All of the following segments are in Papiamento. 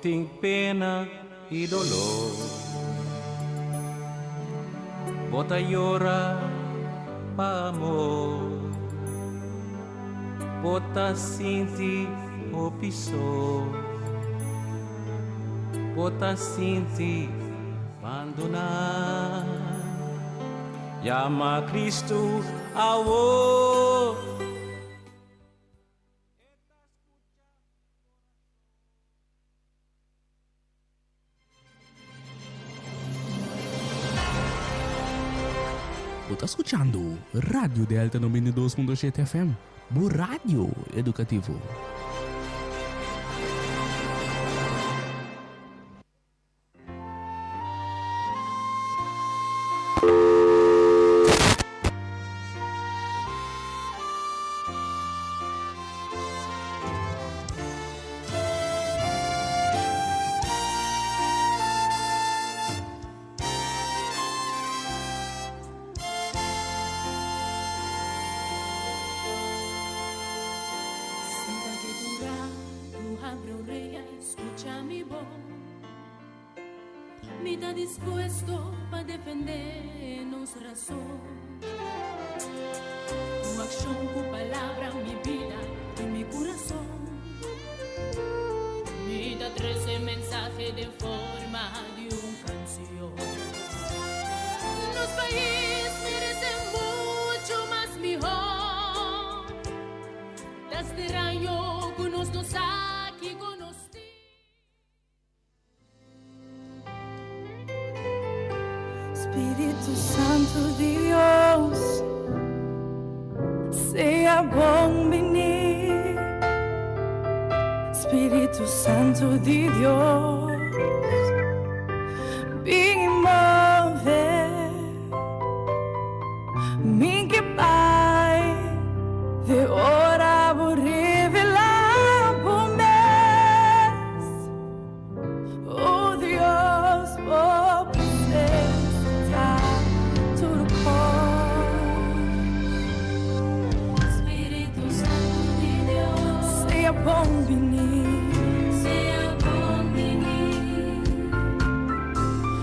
Bo tin pena i doló. Bo ta yora pa amor. Bo ta sinti hopi so. Bo ta sinti bandoná. Yama Kristu awor. Bo ta skuchando Radio Delta 92.7 FM, bo radio edukativo. Sinta ketu rato, abre orea i skucha mi bon. Mi ta dispuesto pa defendé nos rason. Ku akshon, ku palabra, mi bida i mi kurason. Mi ta trese mensahe den forma di un kansion. Nos pais merese mucho mas mihó. Ta straño ku nos no sa kiko nos tin. Spiritu Santu Dios, sea bon bini. Spiritu Santu di Dios, bin move. Mi ke bai te ora bo revelá bo mes. O Dios, bo presensia ta tur kos. Spiritu Santu di Dios, Sea bon bini. Sea bon bini.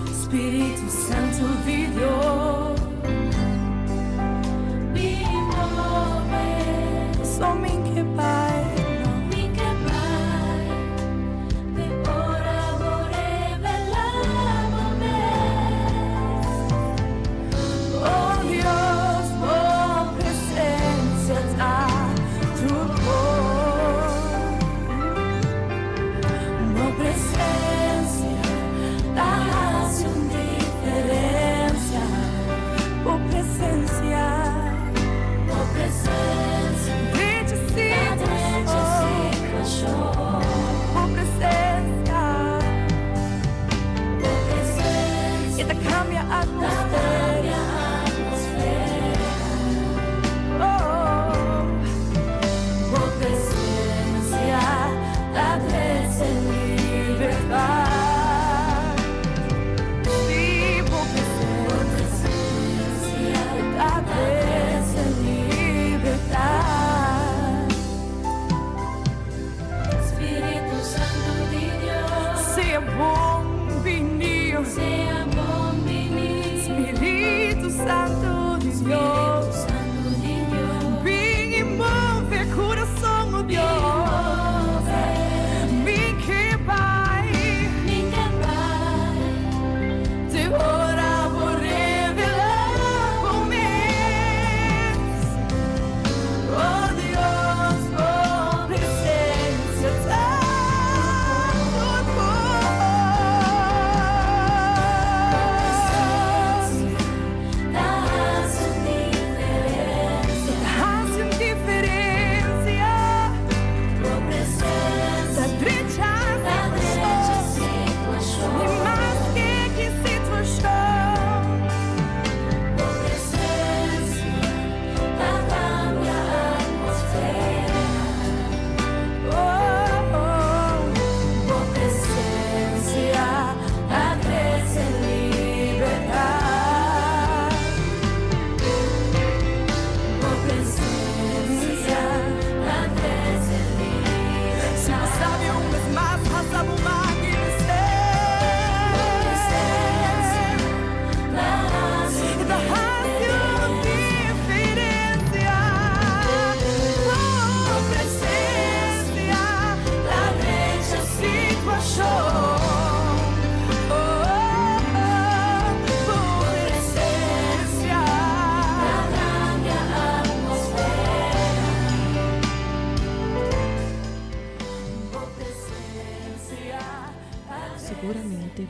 Spiritu Santu di Dios, Bin move.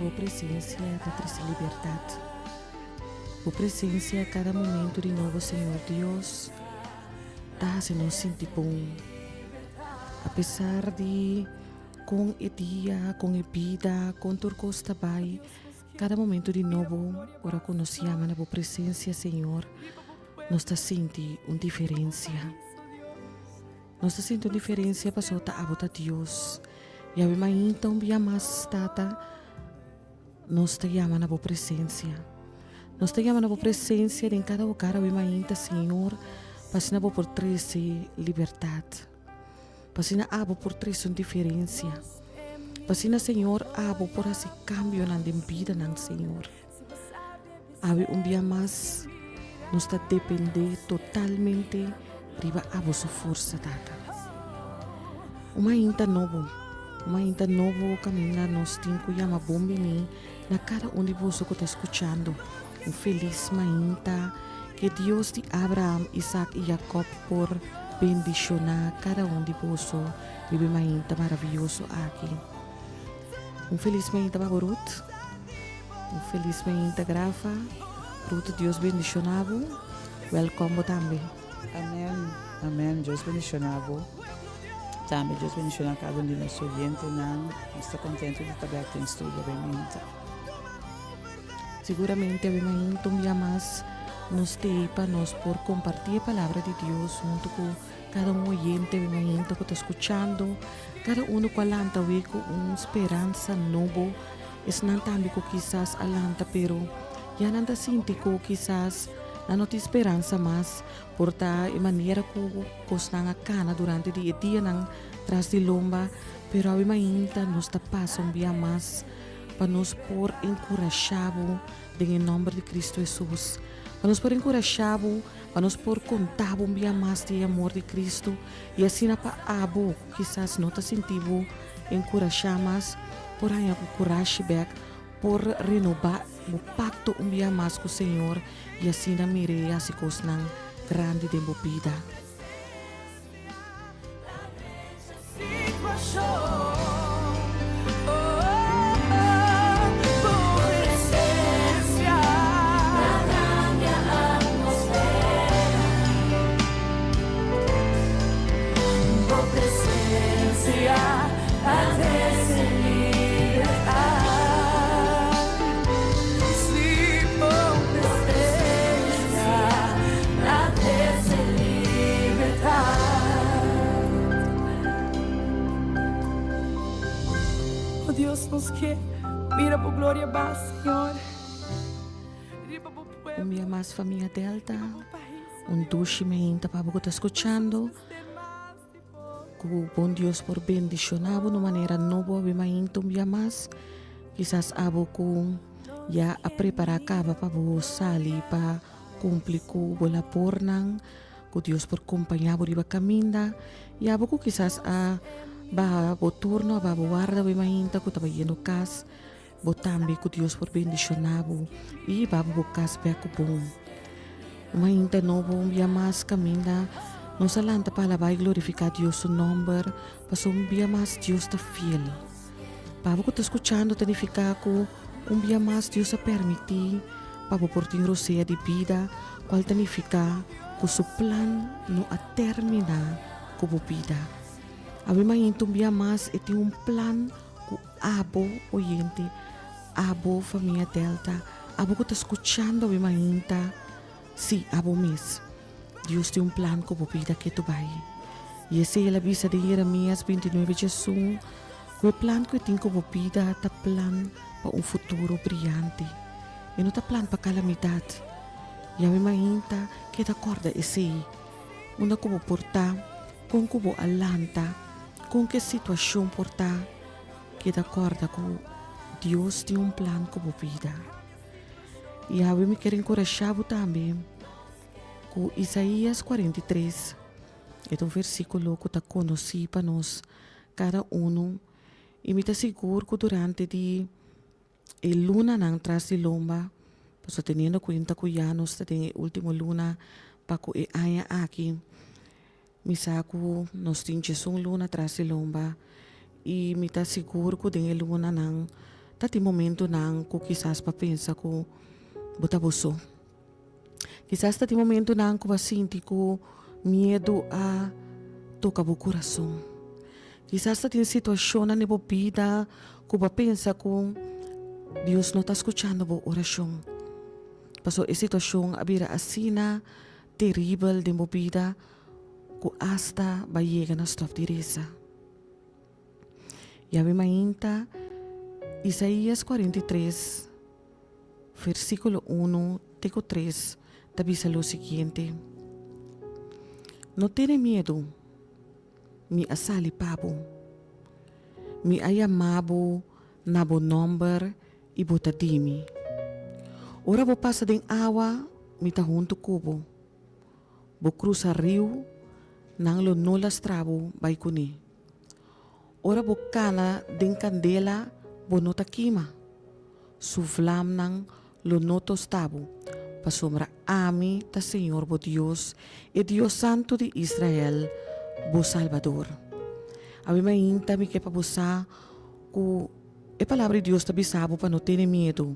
Bo presencia ta trece libertad. Bo presencia cada momento di nobo Señor Dios ta haci nos sinti bon. A pesar di con e dia, con e bida, con tur cos ta bay, cada momento di nobo ora cu nos yama na Bo presencia Señor, nos ta sinti un diferencia. Nos ta sinti un diferencia pasobra ta abo ta Dios. Yahweh mainta un bia mas, Tata, nos ta yama na bo presencia. Nos ta yama na bo presencia den cada hogar awe mainta, Señor, pa asina bo por trece libertad. Pa asina abo por trece un diferencia. Pa asina, Señor, abo por haci cambionan den bidanan, Señor. Awe un bia mas nos ta depende totalmente riba abo su forsa, Tata. Un mainta nobo, un mainta nobo kaminda nos tin ku yama bon bini na kada un di boso ku ta skuchando. Un felis mainta, ke Dios di Abraham, Isaac i Jacob por bendishoná kada un di boso riba e mainta maravioso aki. Un felis mainta pa bo Ruth. Un felis mainta Grafa. Ruth Dios bendiciona bo. Welkom bo tambe. Amen amen Dios bendiciona bo tambe Dios bendiciona cada un di nos oyentenan nos ta contento di ta bek den studio awe mainta. Siguramente awe mainta un bia mas nos t'ei pa nos por comparti e palabra di Dios hunto cu cada un oyente awe mainta cu ta scuchando cada uno cu a lanta awe cu un speransa nobo. Esnan tambe ku kisas a lanta pero ya nan ta sinti ku kisas nan no tin speransa mas por ta e manera ku kosnan a kana durante di e dianan tras di lomba. Pero awe mainta nos ta pasa un bia mas pa nos por enkurashá bo den e nòmber di Kristu Hesus. Pa nos por enkurashá bo, pa nos por konta bo un bia mas di e amor di Kristu i asina pa abo ku kisas no ta sinti bo Enkurashá mas por haña bo kurashi bèk, por renobá bo pakto un bia mas ku Señor i asina mira i hasi kosnan grandi den bo bida. Un bia mas famia Delta, un dushi meinta pa bo ku ta skuchando. Ku bon Dios por bendishoná bo na un manera nobo awe mainta un bia mas. Kisas abo ku ya a prepará kaba pa bo sali pa kumpli ku bo labornan, ku Dios por kompañá bo riba kaminda. I abo ku kisas a baha bo turno, a baha bo warda awe mainta ku ta bayendo kas, bo tambe ku Dios por bendishoná bo i hiba bo bo kas bek ku bon. Un mainta nobo, un bia mas kaminda nos a lanta pa alabá i glorifiká Dios su nòmber, pasobra un bia mas Dios ta fiel. Pa bo ku ta skuchando ta nifiká ku un bia mas Dios a permití pa bo por tin rosea di bida, kual ta nifiká ku su plan no a terminá ku bo bida. Awe mainta un bia mas e tin un plan ku abo oyente, abo famia Delta, abo ku ta skuchando awe mainta, sí, abo mes. Dios tin un plan ku bo bida ketu bai. I esei el a bisa den Jeremias 29 diesun, ku e plan ku e tin ku bo bida ta plan pa un futuro briante. E no ta plan pa kalamidat. I awe mainta keda kòrda esei. Unda ku bo por ta, kon ku bo a lanta, kon ku e situashon por ta, Keda kòrda ku Dios tin un plan ku bo bida. I awe mi kier enkurashá bo tambe ku Isaías 43. E ta un versíkulo ku ta konosí pa nos kada unu i mi ta sigur ku durante di e lunanan tras di lomba, pasobra teniendo kuenta ku ya nos ta den e último luna pa ku e aña aki, Mi sa ku nos tin djesun luna tras di lomba i mi ta sigur ku den e lunanan. Ta tin momentonan ku kisas bo a pensa ku bo ta bo so. Kisas ta tin momentonan ku bo a sinti ku miedu a toka bo kurason. Kisas ta tin situashonnan den bo bida ku bo a pensa ku Dios no ta skuchando bo orashon. Pasobra e situashon a bira asina teribel den bo bida ku asta bo a yega na stòp di resa. Yahweh mainta, Isaías 43, versíkulo unu te ku tres ta bisa lo siguiente, No tene miedu, mi a sali pa bo. Mi a yama bo na bo nòmber i bo ta di mi. Ora bo pasa den awa, mi ta huntu ku bo. Bo krusa riu, nan lo no lastra bo bai kuné. Ora bo kana den kandela, bo no ta kima. Su vlamnan lo no tosta bo, pasobra ami ta Señor bo Dios, e Dios Santu di Israel, bo Salbador. Awe mainta mi ke pa bo sa ku e Palabra di Dios ta bisa bo pa no tene miedu.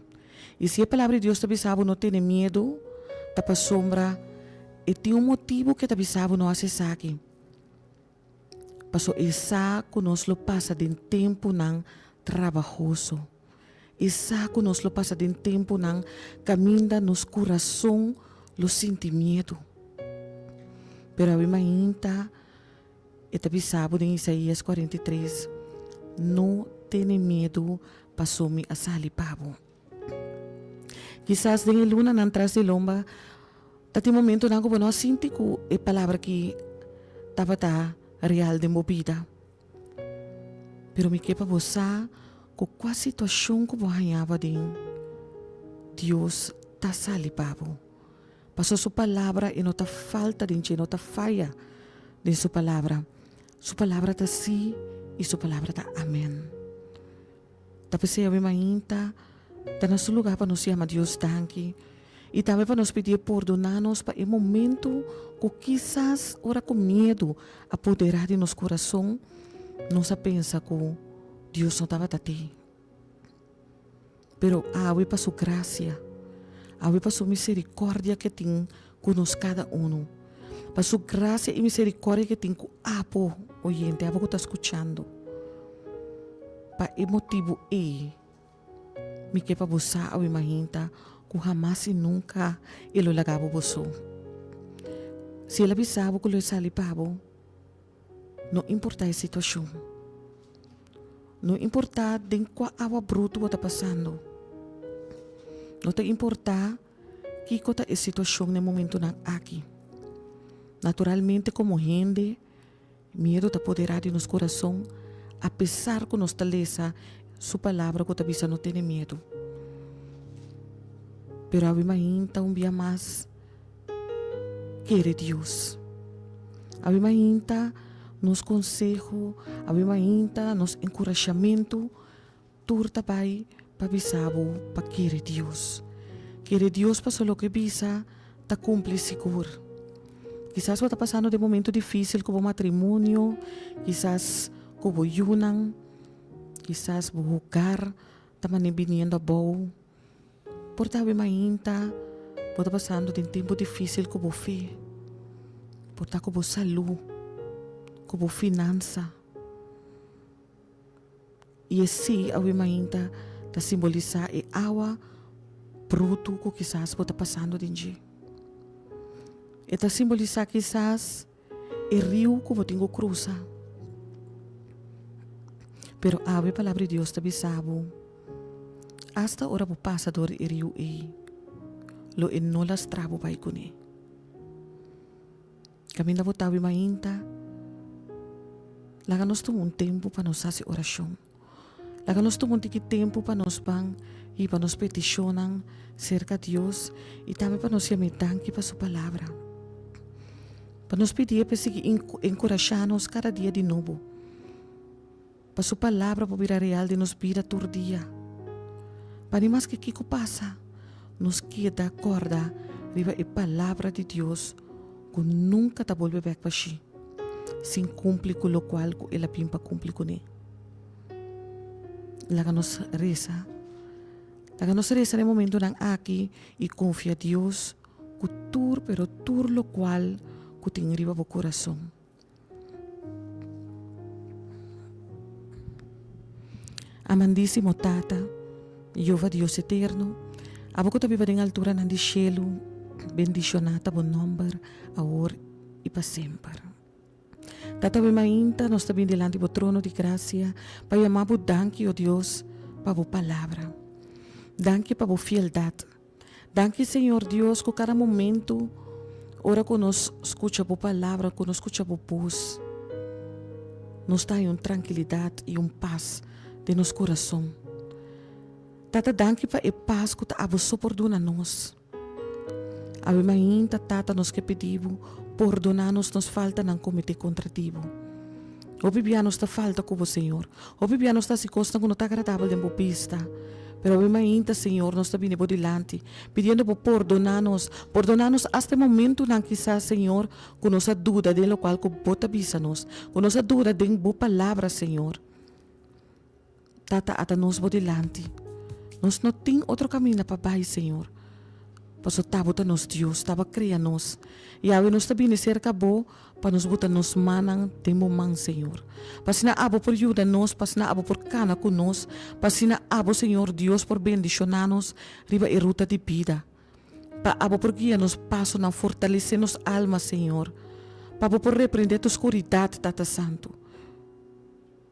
I si e Palabra di Dios ta bisa bo no tene miedu, ta pasobra e tin un motibu ku e ta bisa bo no hasi esaki. Paso e sa ku nos lo pasa den tempunan trabahoso. E sa ku nos lo pasa den tempunan kaminda nos kurason lo sinti miedu. Pero awe mainta E ta bisa bo den Isaías 43, No tene miedu, paso mi a sali pa bo. Kisas den e lunanan tras di lomba ta tin momentonan ku bo no a sinti ku e palabra aki tabata real den bo bida. Pero mi ke pa bo sa ku kua situashon ku bo haña bo aden, Dios ta sali pa bo. Pasobra su palabra e no ta falta den dje, no ta faya den su palabra. Su palabra ta sí i su palabra ta amèn. Ta p'esei awe mainta ta na su lugá pa nos yama Dios danki i tambe pa nos pidié pordoná nos pa e momentu ku kisas ora ku miedu a poderá di nos kurason, nos a pensa ku Dios no tabata tei. Pero awe pa su gracia, awe pa su misericordia ke tin ku nos kada unu, pa su gracia i misericordia ke tin ku abo, oyente, abo ku ta skuchando, pa e motibu ei mi ke pa bo sa awe mahinta ku hamas i nunka e lo laga bo bo so. Si el a bisa bo ku lo e sali pa bo, No importá e situashon. No importá den kua awa brutu bo ta pasando. No ta importá kiko ta e situashon na e momentunan aki. Naturalmente komo hende, miedu ta poderá di nos kurason apesar ku nos ta lesa su palabra ku ta bisa no tene miedu. Pero awe mainta un bia mas. Kere Dios. Awe mainta nos konseho, awe mainta nos enkurashamentu tur ta bai pa bisa bo pa kere Dios. Kere Dios pasobra loke bisa ta kumpli sigur. Kisas bo ta pasando den momento difisil ku bo matrimonio, kisas ku bo yunan, kisas bo hogar ta mane biniendo abou. Por ta awe mainta bo ta pasando den tempu difísil ku bo fe, por ta ku bo salú, ku bo finansa. I esei awe mainta ta simbolisá e awa brutu ku kisas bo ta pasando den dje. E ta simbolisá kisas e riu ku bo tin ku krusa. Pero awe Palabra di Dios ta bisa bo, asta ora bo pasa dor di e riu ei, lo e no lastra bo bai kuné. Kaminda bo ta awe mainta, laga nos tuma un tempu pa nos hasi orashon. Laga nos tuma un tiki tempu pa nos ban hiba nos petishonnan serka Dios i tambe pa nos yam'é danki pa su Palabra. Pa nos pidié pa e sigui enkurashá nos kada dia di nobo, pa su Palabra por bira real den nos bida tur dia. Pa ni maske kiko pasa, nos keda kòrda riba e Palabra di Dios ku nunka ta bolbe bèk bashí sin kumpli ku lokual ku el a bin pa kumpli kuné. Laga nos resa. Laga nos resa den momentonan aki i konfia Dios ku tur pero tur lokual ku tin riba bo kurason. Amandísimo Tata, Jehová Dios eterno, abo ku ta biba den alturanan di shelu, bendishoná ta bo nòmber awor i pa semper. Tata mi mainta nos ta bin dilanti bo trono di gracia pa yama bo danki, o Dios, pa bo palabra. Danki pa bo fieldad. Danki, Señor Dios, ku kada momento ora ku nos skucha bo palabra, ku nos skucha bo bos, nos ta haña un trankilidat i un pas den nos kurason. Tata, danki pa e pas ku ta abo so por duna nos. Awe mainta, Tata, nos ke pidi bo pordoná nos nos faltanan kometé kontra di bo. Hopi bia nos ta falta ku bo, Señor. Hopi bia nos ta hasi kosnan ku no ta agradabel den bo bista. Pero awe mainta, Señor, nos ta bini bo dilanti, pidiendo bo pordoná nos. Pordoná nos asta e momentunan kisas, Señor, ku nos a duda den lokual ku bo ta bisa nos, ku nos a duda den bo palabra, Señor. Tata ata nos bo dilanti. Nos no tin otro kaminda pa bai, Señor, paso ta bo ta nos Dios, ta bo a krea nos. I awe nos ta bini serka bo pa nos buta nos mannan den bo man, Señor. Pa asina abo por yuda nos, pa asina abo por kana ku nos, pa asina abo, Señor Dios, por bendishoná nos riba e ruta di bida. Pa abo por guia nos pasonan, fortalesé nos alma, Señor. Pa bo por reprendé tur skuridat, Tata Santu.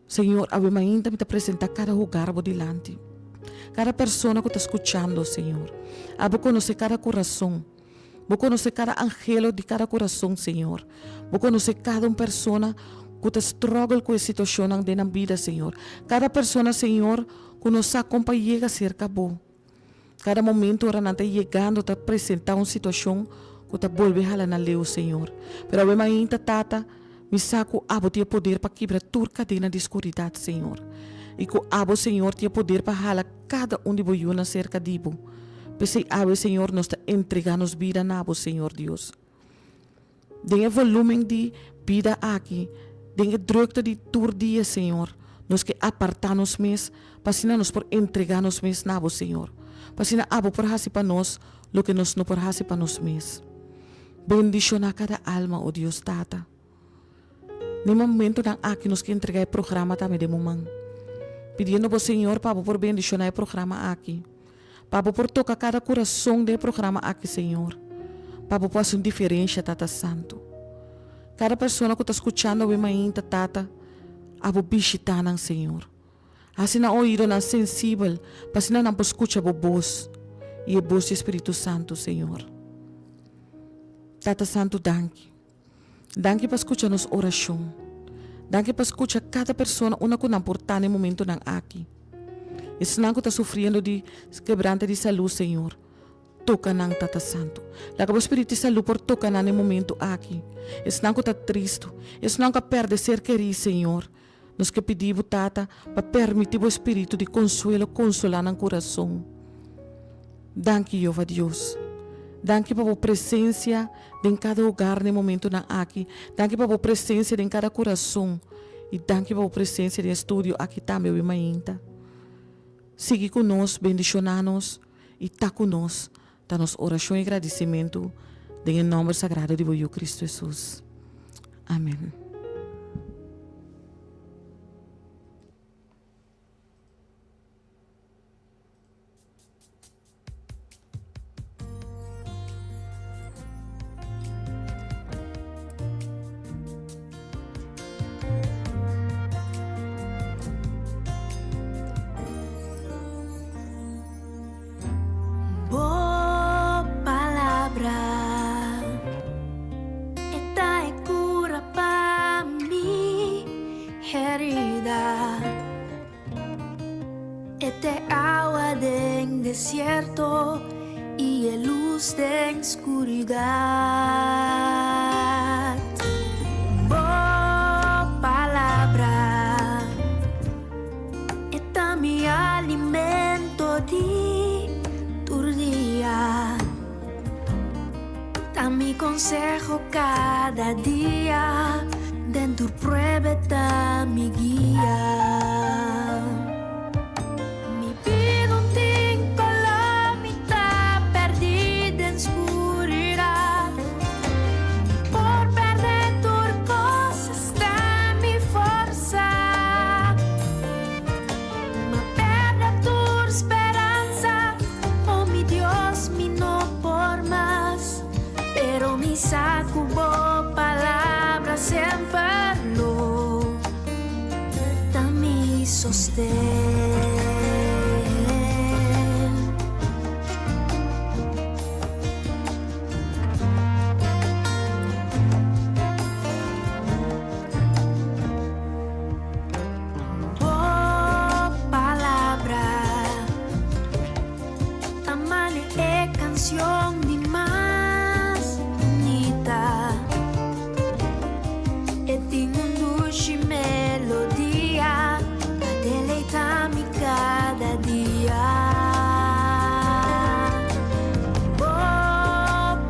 Señor, awe mainta mi ta presenta cada hogar bo dilanti. Cada persona cu ta scuchando, Señor. Abo conoce cada corazon. Bo conoce cada angelo di cada corazon, Señor. Bo conoce cada un persona cu ta struggle cu e situacionnan den nan bida, Señor. Cada persona, Señor, cu no sa con pa yega cerca Bo. Kada momento ora nan ta yegando ta presenta un situacion cu ta bolbe hala nan leu, Señor. Pero awe mainta, Tata, mi sa cu Abo tin e poder pa kibra tur cadena di scuridad, Señor. Y cu Abo, Señor, tin e poder pa hala cada un di Bo yunan cerca di Bo. P'esey awe, Señor, nos ta entrega nos bida na Bo, Señor Dios. Den e volumen di bida aki, den e drukte di tur dia, Señor, nos ke apartá nos mes pa asina nos por entregá nos mes na Bo, Señor, pa asina Abo por hasi pa nos loke nos no por hasi pa nos mes. Bendishoná kada alma, o Dios Tata. Den e momentonan aki nos ke entregá e programa tambe den bo man, pidiendo Bo, Señor, pa Bo por bendishoná e programa aki. Pa bo por toka kada kurason den e programa aki, Señor. Pa bo por hasi un diferensha, Tata Santu. Kada persona ku ta skuchando awe mainta, Tata, abo bishitá nan, Señor. Hasi nan oidonan sensibel pa asina nan por skucha bo bos i e bos di Spiritu Santu, Señor. Tata Santu, danki. Danki pa skucha nos orashon. Danki pa skucha kada persona unda ku nan por ta na e momentonan aki. Esnan ku ta sufriendo di kebrante di salú, Señor, toka nan, Tata Santu. Laga bo Spiritu di salú por toka nan na e momento aki. Esnan ku ta tristu, esnan ku a pèrdè ser kerí, Señor, nos ke pidi bo, Tata, pa permití bo Spiritu di konsuelo konsolá nan kurason. Danki, Jehová Dios. Danki pa bo presensia den kada hogar na e momentonan aki. Danki pa bo presensia den kada kurason. I danki pa bo presensia den e studio aki tambe awe mainta. Sigui ku nos, bendishoná nos i ta ku nos. Ta nos orashon i gradisimentu den e nòmber sagrado di bo Yu Kristu Hesus. Amen. Bo palabra e ta e cura pa mi herida. E t'e awa den desierto i e lus den skuridat. Bo palabra e ta mi alimento di tur dia. Ta mi conseho cada dia, den tur prueba e ta mi guia. mi sa ku bo palabra semper lo ta mi sosten. Bo palabra ta mane e cancion di mas bunita. E tin un dushi melodia pa deleita mi cada dia. Bo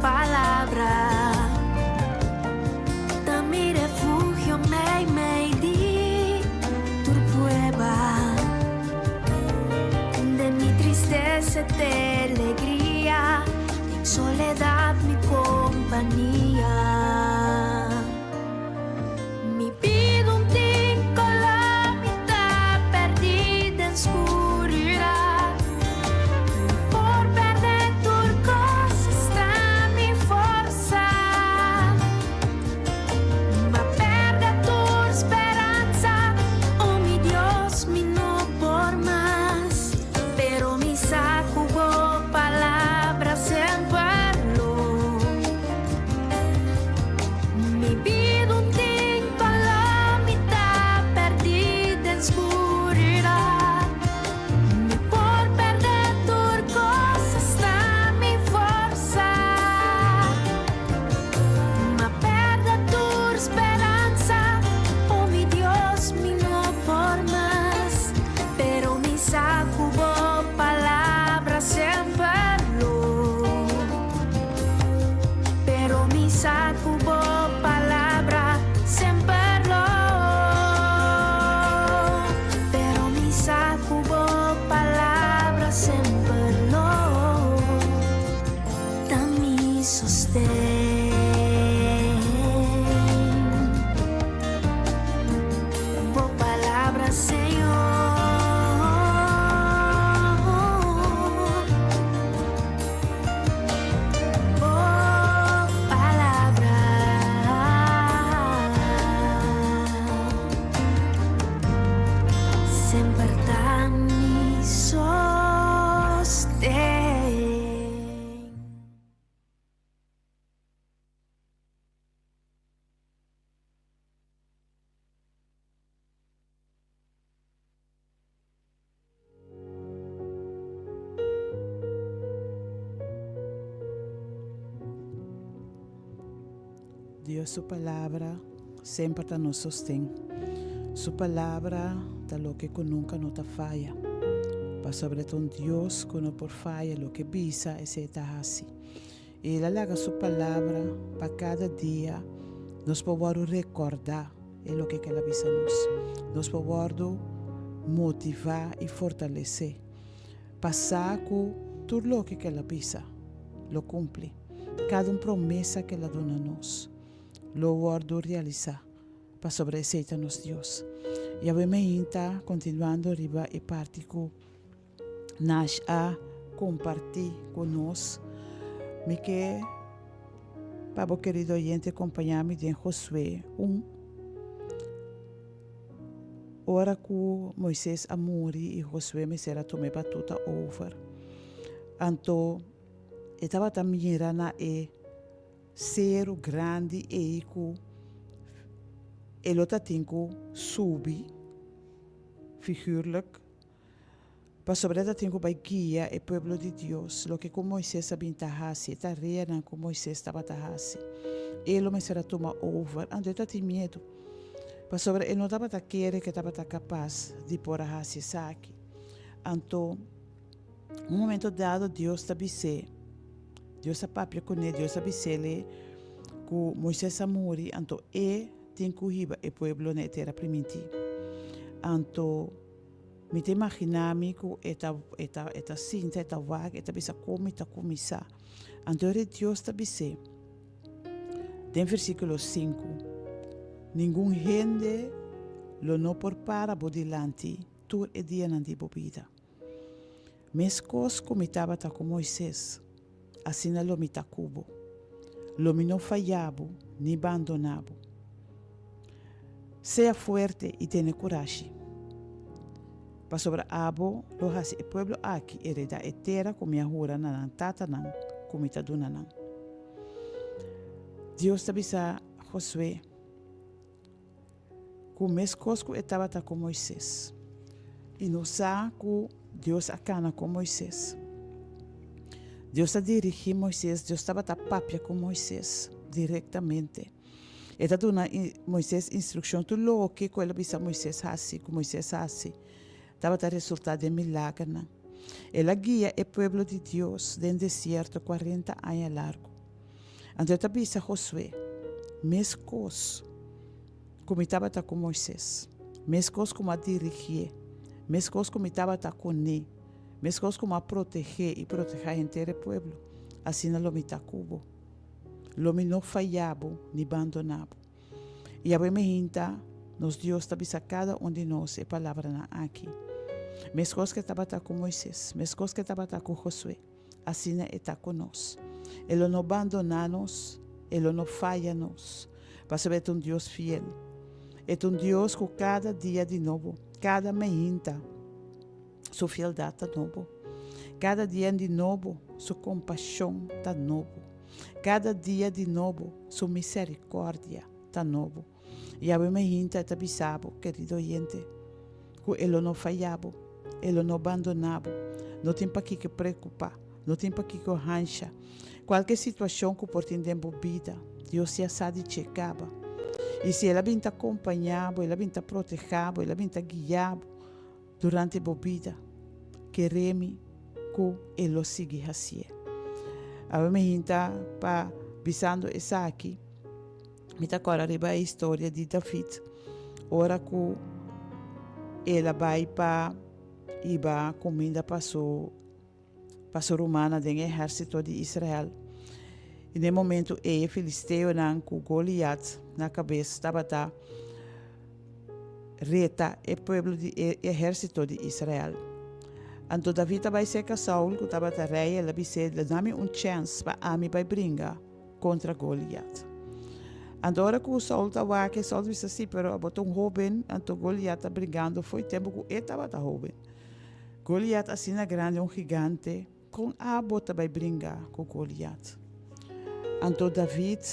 palabra ta mi refugio mei mei di tur prueba. Den mi tristesa t'e alegria, den soledad mi compania. Mi bida un tin color, mi ta perdi den scuridad. Mi por perde tur cos, esta mi forsa. M'a perde tur speransa, oh mi Dios, mi no por mas. Pero mi sa ku bo palabra semper lo. Mi bida un tin color, mi ta perdi den scuridad. Mi por perde tur cos, esta mi forsa. M'a perde tur speransa, oh mi Dios, mi no por mas. Pero mi sa ku bo palabra semper lo. Pero mi sa ku bo palabra semper lo. Pero mi sa ku bo palabra semper lo. Ta mi sosten. Bo palabra, Señor. Bo palabra. Semper ta mi sosten. Dios su palabra semper ta nos sosten. Su palabra ta loke ku nunka no ta faya. Pasobra e ta un Dios ku no por faya, loke bisa esei ta hasi. I el a laga su palabra pa kada dia nos por wòrdu rekòrdá e loke ku el a bisa nos. Nos por wòrdu motivá i fortalesé pa sa ku tur loke ku el a bisa lo kumpli. Kada un promesa ku el a duna nos lo wòrdu realisá pasobra esei ta nos Dios. Yahweh meinta kontinuando riba e parti ku Nash a kompartí ku nos. Mi ke pa bo kerido oyente kompañá mi den Josué un. Ora ku Moisés a muri i Josué mester a tuma e batuta over, anto e tabata mira na e seru grandi ei ku e lo ta tin ku subi, figurlijk, Pasobra e ta tin ku bai guia e pueblo di Dios, loke ku Moises a bin ta hasi, e tareanan ku Moises tabata hasi. E lo mester a tuma over, anto e ta tin miedu, pasobra e no tabata kere ku e tabata kapas di por a hasi esaki. Anto, un momento dado Dios ta bis'é, Dios a papia kuné, Dios a bis'é ku Moises a muri, anto e tin ku hiba e pueblo na e tera primintí. Anto, Mi ta imaginá mi ku e ta e ta e ta sinta, e ta wak, e ta bisa kon mi ta kuminsá. Anto ora Dios ta bis'é den versíkulo sinku, Ningun hende lo no por para bo dilanti tur e dianan di bo bida. Meskos ku mi tabata ku Moises, asina lo mi ta ku bo. Lo mi no faya bo ni bandoná bo. Sea fuerte i tene kurashi, pasobra abo lo hasi e pueblo aki heredá e tera ku mi a hura na nan tatanan ku mi ta duna nan. Dios ta bisa Josué ku meskos ku e tabata ku Moises, i nos sa ku Dios a kana ku Moises. Dios a dirigí Moises, Dios tabata papia ku Moises direktamente. E ta duna Moises instrukshon tur loke ku el a bisa Moises hasi, ku Moises hasi, tabata resultá den milagernan. El a guia e pueblo di Dios den desierto kuarenta aña largu. Anto e ta bisa Josué, Meskos ku mi tabata ku Moises, meskos ku mi a dirigié, meskos ku mi tabata kuné, meskos ku mi a protegé i protehá henter e pueblo, asina lo mi ta ku bo. Lo mi no fayá bo ni bandoná bo. I awe mehinta, nos Dios ta bisa kada un di nos e palabranan aki. Meskos ku e tabata ku Moises, meskos ku e tabata ku Josué, asina e ta ku nos. E lo no bandoná nos, e lo no faya nos, pasobra e ta un Dios fiel. E ta un Dios ku kada dia di nobo, kada mehinta, su fieldat ta nobo. Kada dia di nobo, su kompashon ta nobo. Kada dia di nobo, su miserikòrdia ta nobo. Yahweh mehinta e ta bisa bo, kerido oyente, ku e lo no faya bo, e lo no bandona bo. No tin pakiko preokupá, no tin pakiko hansha. Kualke situashon ku por tin den bo bida, Dios ya sa di dje kaba. I si el a bin ta kompañá bo, el a bin ta protehá bo, el a bin ta guiá bo durante bo bida, kere mi ku e lo sigui hasié. Awe mehinta pa bisando esaki. Mi ta kòrda riba e historia di David ora ku el a bai pa hiba kuminda pa su pa su rumannan den e ehérsito di Israel. I den e momentu ei e filisteonan ku Goliat na kabes tabata reta e pueblo di e ehérsito di Israel. Anto David a bai serka Saul ku tabata rei, el a bis'é, Duna mi un chèns pa ami bai bringa kontra Goliat. Anto ora ku Saul ta wak, Saul ta bisa, Sí, pero abo ta un hóben. Anto Goliat ta bringando fo'i tempu ku e tabata hóben. Goliat asina grandi, un gigante, kon abo ta bai bringa ku Goliat? Anto David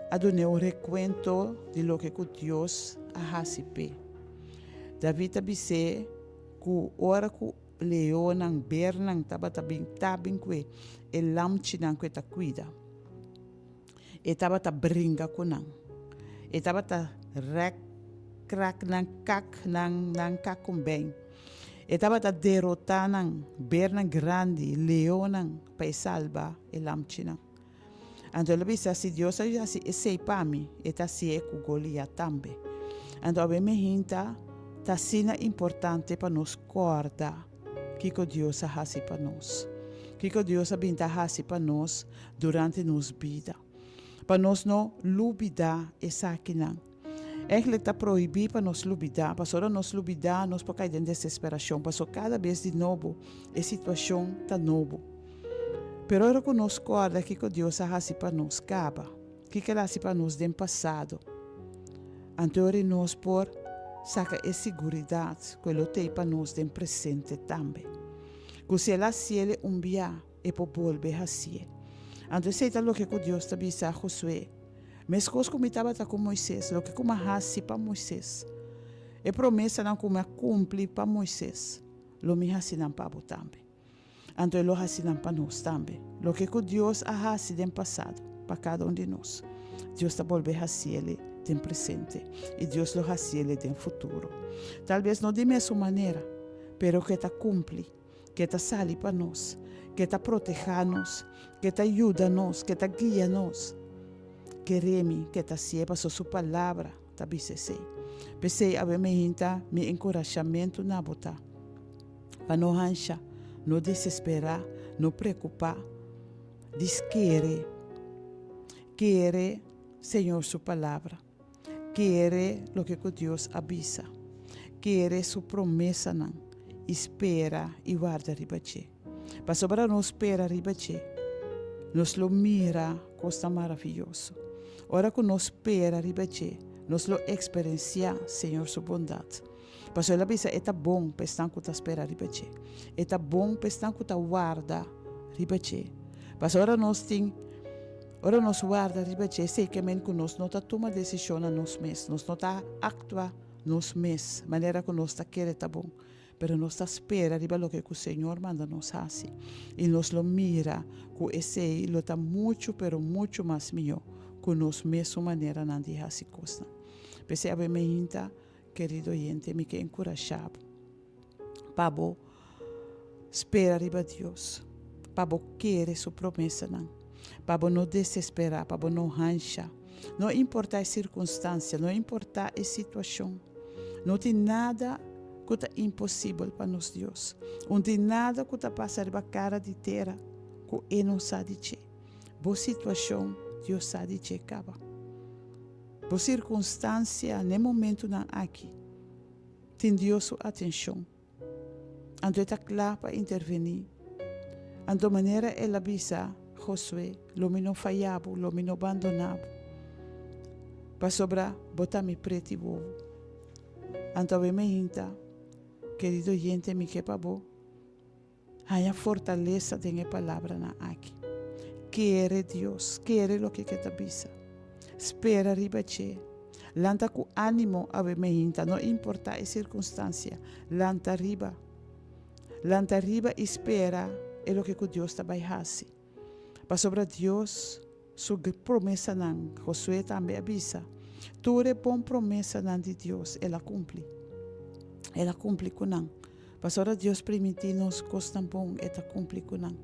a dun'é un rekuento di loke ku Dios a hasi p'e. David a bis'é ku ora ku Leonnan, bernan tabata bin ta bin ku e e lamchinan ku e ta kuida. E tabata bringa ku nan. E tabata rèk, krak nan, kak nan, nan kak un bèn. E tabata derotá nan, bernan grandi, leonnan, pa e salba e lamchinan. Anto el a bisa, Si Dios a hasi esei pa mi, e ta hasié ku Goliat tambe. Anto awe mi hinta, ta asina importante pa nos kòrda kiko Dios a hasi pa nos, kiko Dios a bin ta hasi pa nos durante nos bida, pa nos no lubidá esakinan. Eigentlik ta prohibí pa nos lubidá, pasobra ora nos lubidá nos por kai den desesperashon, pasobra kada bes di nobo e situashon ta nobo. Pero ora ku nos kòrda kiko Dios a hasi pa nos kaba, kiko el a hasi pa nos den pasado, anto ora nos por saka e siguridat ku e lo tei pa nos den presente tambe. Ku si el a hasiel e un bia, e por bolbe hasié. Anto esei ta loke ku Dios ta bisa Josué, Meskos ku mi tabata ku Moises, loke ku mi a hasi pa Moises, e promesanan ku mi a kumpli pa Moises, lo mi hasi nan pa bo tambe. Anto e lo hasi nan pa nos tambe. Loke ku Dios a hasi den pasado pa kada un di nos, Dios ta bolbe hasiel den presente i Dios lo hasiel den futuro. Talbes no di mesun manera, pero ku e ta kumpli, ku e ta sali pa nos, ku e ta protehá nos, ku e ta yuda nos, ku e ta guia nos. Kere mi ku e ta hasié pasobra su palabra ta bisa esei. P'esei awe mi hinta mi enkurashamentu na bo ta. Pa no hansha, no desesperá, no preokupá. Dis kere. Kere Señor su palabra. Kere loke ku Dios a bisa. Kere su promesanan i spera i warda riba dje. Pasobra nos spera riba dje, Nos lo mira kosnan maravioso. Ora ku nos spera riba dje, nos lo eksperensiá Señor su bondat. Pasobra el a bisa e ta bon pa esnan ku ta spera riba dje. E ta bon pa esnan ku ta warda riba dje. Pasobra ora nos tin, ora nos warda riba dje, esei ke men ku nos no ta tuma desishon na nos mes, nos no ta aktua nos mes manera ku nos ta kere ta bon. Pero nos ta spera riba loke ku Señor manda nos hasi, i nos lo mira ku esei lo ta muchu, pero muchu mas mihó ku nos mesun maneranan di hasi kosnan. P'esei awe meinta, kerido oyente, mi ke enkurashá bo pa bo spera riba Dios, pa bo kere su promesanan, pa bo no desesperá, pa bo no hansha. No importá e sirkunstansia, no importá e situashon. No tin nada ku ta imposibel pa nos Dios. Un tin nada ku ta pasa riba kara di tera ku e no sa di dje. Bo situashon, Dios sa di dje kaba. Bo sirkunstansia n'e momentunan aki tin Dios su atenshon. Anto e ta kla pa intervení. Anto manera el a bisa Josué, Lo mi no faya bo, lo mi no bandoná bo, pasobra bo ta mi preti wowo. Anto awe mi hinta, kerido oyente, mi ke pa bo haña fortalesa den e palabranan aki. Kere Dios, kere loke ke ta bisa. Spera riba dje. Lanta ku ánimo awe meinta, no importá e sirkunstansia. Lanta riba. Lanta riba i spera e loke ku Dios ta bai hasi. Pasobra Dios su promesanan, Josué tambe a bisa, tur e bon promesanan di Dios el a kumpli. El a kumpli ku nan. Pasobra Dios primintí nos kosnan bon, e ta kumpli ku nan.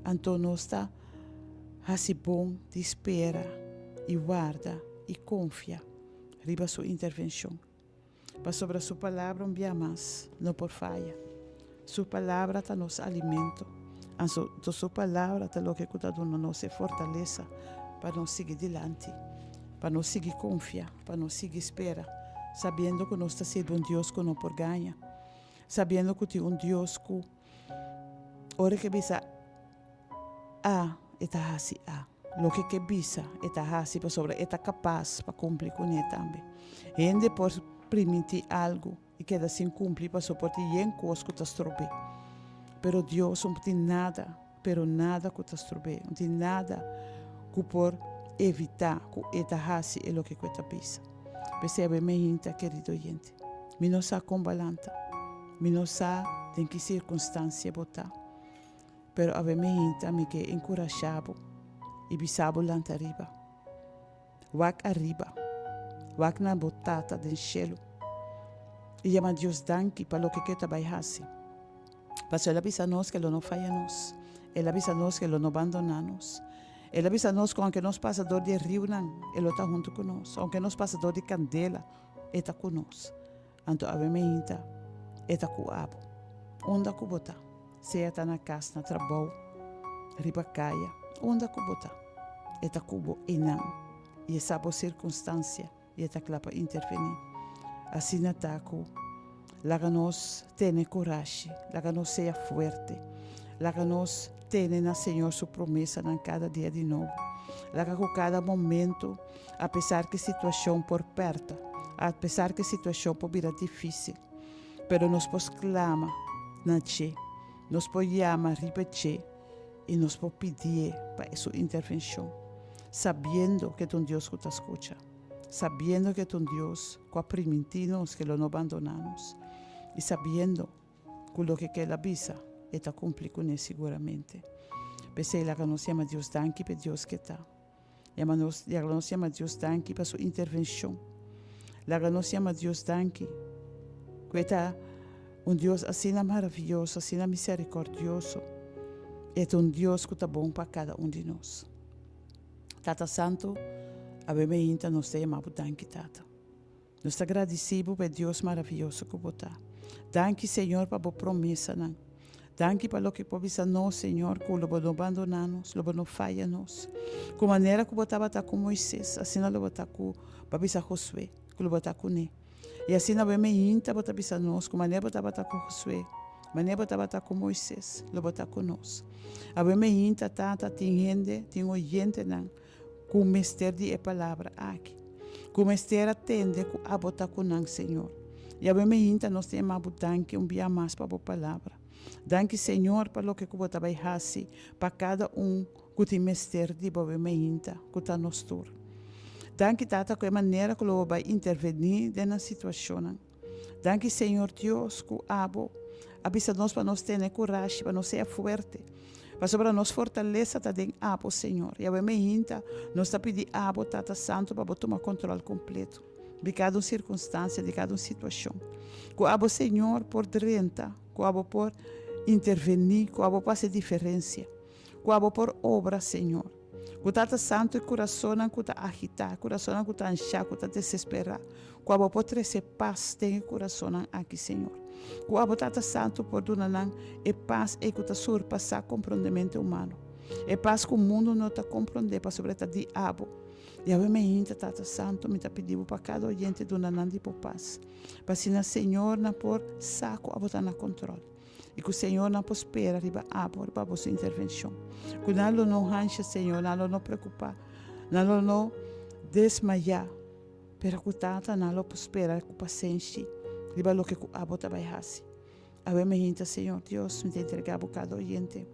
Anto nos ta hasi bon di spera i warda i konfia riba su intervenshon. Pasobra su palabra un bia mas no por faya. Su palabra ta nos alimento. Anto su palabra ta loke ku ta duna nos e fortalesa pa nos sigui dilanti, pa nos sigui konfia, pa nos sigui spera, sabiendo ku nos ta sirbi un Dios ku no por gaña, sabiendo ku tin un Dios ku ora ke bisa A, e ta hasi A. Loke ke bisa, e ta hasi pasobra e ta kapas pa kumpli kuné tambe. Hende por primintí algu i keda sin kumpli pasobra por tin yen kos ku ta strob'é. Pero Dios no tin nada, pero nada ku ta strob'é. No tin nada ku por evitá ku e ta hasi e loke ku e ta bisa. P'esei awe mi hinta, kerido oyente, mi no sa kon bo a lanta. Mi no sa den ki sirkunstansia bo ta. Pero awe mi hinta mi ke enkurashá bo i bisa bo lanta riba. Wak ariba. Wak na bo Tata den shelu i yama Dios danki pa loke ku e ta bai hasi. Pasobra el a bisa nos ku e lo no faya nos. El a bisa nos ku e lo no bandoná nos. El a bisa nos ku ounke nos pasa dor di e riunan, e lo ta huntu ku nos. Ounke nos pasa dor di kandela, e ta ku nos. Anto awe mi hinta, e ta ku abo. Unda ku bo ta, sea ta na kas, na trabou, riba kaya, unda ku bo ta, e ta ku bo einan i e sa bo sirkunstansia i e ta kla pa intervení. Asina ta ku laga nos tene kurashi, laga nos sea fuerte, laga nos tene na Señor su promesanan kada dia di nobo. Laga ku kada momento Apesar ku e situashon por pèrta, apesar ku e situashon por bira difísil, pero nos por sklama na dje, nos por yama riba dje i nos por pidié pa e su intervenshon, sabiendo ku e ta un Dios ku ta skucha, sabiendo ku e ta un Dios ku a primintí nos ku e lo no bandoná nos i sabiendo Ku loke ku el a bisa, e ta kumpli kuné siguramente. P'esei laga nos yama Dios danki p'e Dios ku e ta. Yama nos, laga nos yama Dios danki pa su intervenshon. Laga nos yama Dios danki ku e ta un Dios asina maravioso, asina miserikòrdioso. E ta un Dios ku ta bon pa kada un di nos. Tata Santu, awe meinta nos ta yama bo danki, Tata. Nos ta gradisí bo pa e Dios maravioso ku bo ta. Danki, Señor, pa bo promesanan. Danki pa loke bo bisa nos, Señor, ku lo bo no bandoná nos, lo bo no faya nos. Ku manera ku bo tabata ku Moises, asina lo bo ta ku, bo a bisa Josué, ku lo bo ta kuné. I asina bo e meinta bo ta bisa nos, ku manera bo tabata ku Josué, Manera bo tabata ku Moises, lo bo ta ku nos. Awe meinta, Tata, tin hende, tin oyentenan ku mester di e palabra aki, ku mester a tende ku abo ta ku nan, Señor. I awe meinta nos ta yama bo danki un bia mas pa bo palabra. Danki, Señor, pa loke ku bo ta bai hasi pa kada un ku tin mester di bo awe meinta, ku ta nos tur. Danki, Tata, ku e manera ku lo bo bai intervení den nan situashonnan. Danki Señor Dios ku abo a bisa nos pa nos tene kurashi, pa nos sea fuerte, pasobra nos fortalesa ta den abo Señor. I awe meinta nos ta pidi abo Tata Santu pa bo tuma kontrol kompleto di kada un sirkunstansia, di kada un situashon. Ku abo Señor por drenta, ku abo por intervení, ku abo por hasi diferensia, ku abo por obra Señor. Ku Tata Santu e kurasonnan ku ta agitá, kurasonnan ku ta anshá, ku ta desesperá, ku abo por trese pas den e kurasonnan aki, Señor. Ku abo, Tata Santu, por duna nan e pas ei ku ta surpasá komprondementu humano, e pas ku mundu no ta komprondé pasobra e ta di abo. I awe meinta, Tata Santu, mi ta pidi bo pa kada oyente duna nan di bo pas, pa asina, Señor, nan por sa ku abo ta na kontròl. I ku Señor nan por spera riba abo, riba bo su intervenshon. Ku nan lo no hansha, Señor, nan lo no preokupá, nan lo no desmayá, pero ku Tata nan lo por spera ku pasenshi riba loke ku abo ta bai hasi. Awe mi hinta, Señor Dios, mi ta entregá bo kada oyente,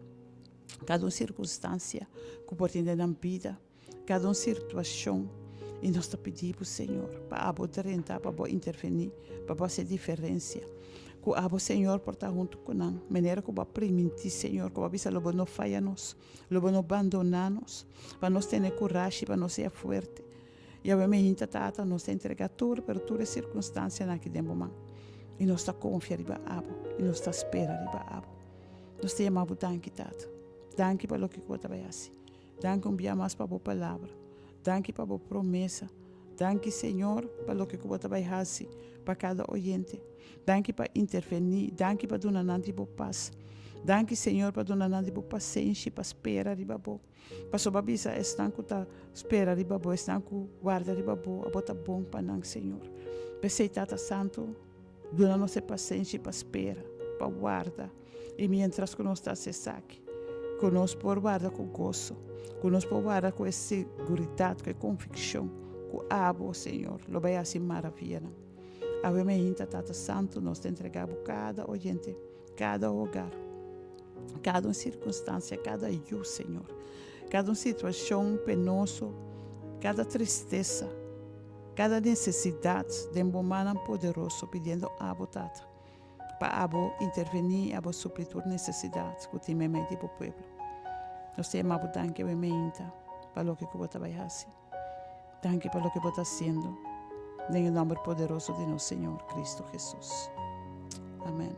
kada un sirkunstansia ku por tin den nan bida. Kada un situashon i nos ta pidi bo, Señor, pa abo drenta, pa bo intervení, pa bo hasi diferensia. Ku abo, Señor, por ta huntu ku nan, manera ku bo a primintí, Señor, ku bo a bisa lo bo no faya nos, lo bo no bandoná nos, pa nos tene kurashi, pa nos sea fuerte. I awe meinta, Tata, nos ta entregá tur, pero tur e sirkunstansianan aki den bo man. I nos ta konfia riba abo, i nos ta spera riba abo. Nos ta yama bo danki, Tata. Danki pa loke ku bo ta bai hasi. Danki un bia mas pa bo palabra. Danki pa bo promesa. Danki Señor pa loke ku bo ta bai hasi pa kada oyente. Danki pa intervení. Danki pa duna nan di bo pas. Danki Señor pa duna nan di bo pasenshi pa spera riba bo. Pasobra bo a bisa esnan ku ta spera riba bo, esnan ku warda riba bo, abo ta bon pa nan Señor. P'esei Tata Santu duna nos e pasenshi pa spera, pa warda. I miéntras ku nos ta hasi esaki, ku nos por warda ku goso, ku nos por warda ku e seguridat, ku e konvikshon ku abo, Señor, lo bai hasi maravianan. Awe meinta, Tata Santu, nos ta entregá bo kada oyente, kada hogar, kada un sirkunstansia, kada yu, Señor, kada un situashon penoso, kada tristesa, kada nesesidat den bo mannan poderoso, pidiendo abo, Tata. Pa abo intervení i abo supli tur nesesidat ku tin meimei di bo pueblo. Nos ta yama bo danki awe meinta pa loke ku bo ta bai hasi. Danki pa loke bo ta hasiendo. Den e nòmber poderoso di nos Señor Kristu Hesus. Amèn.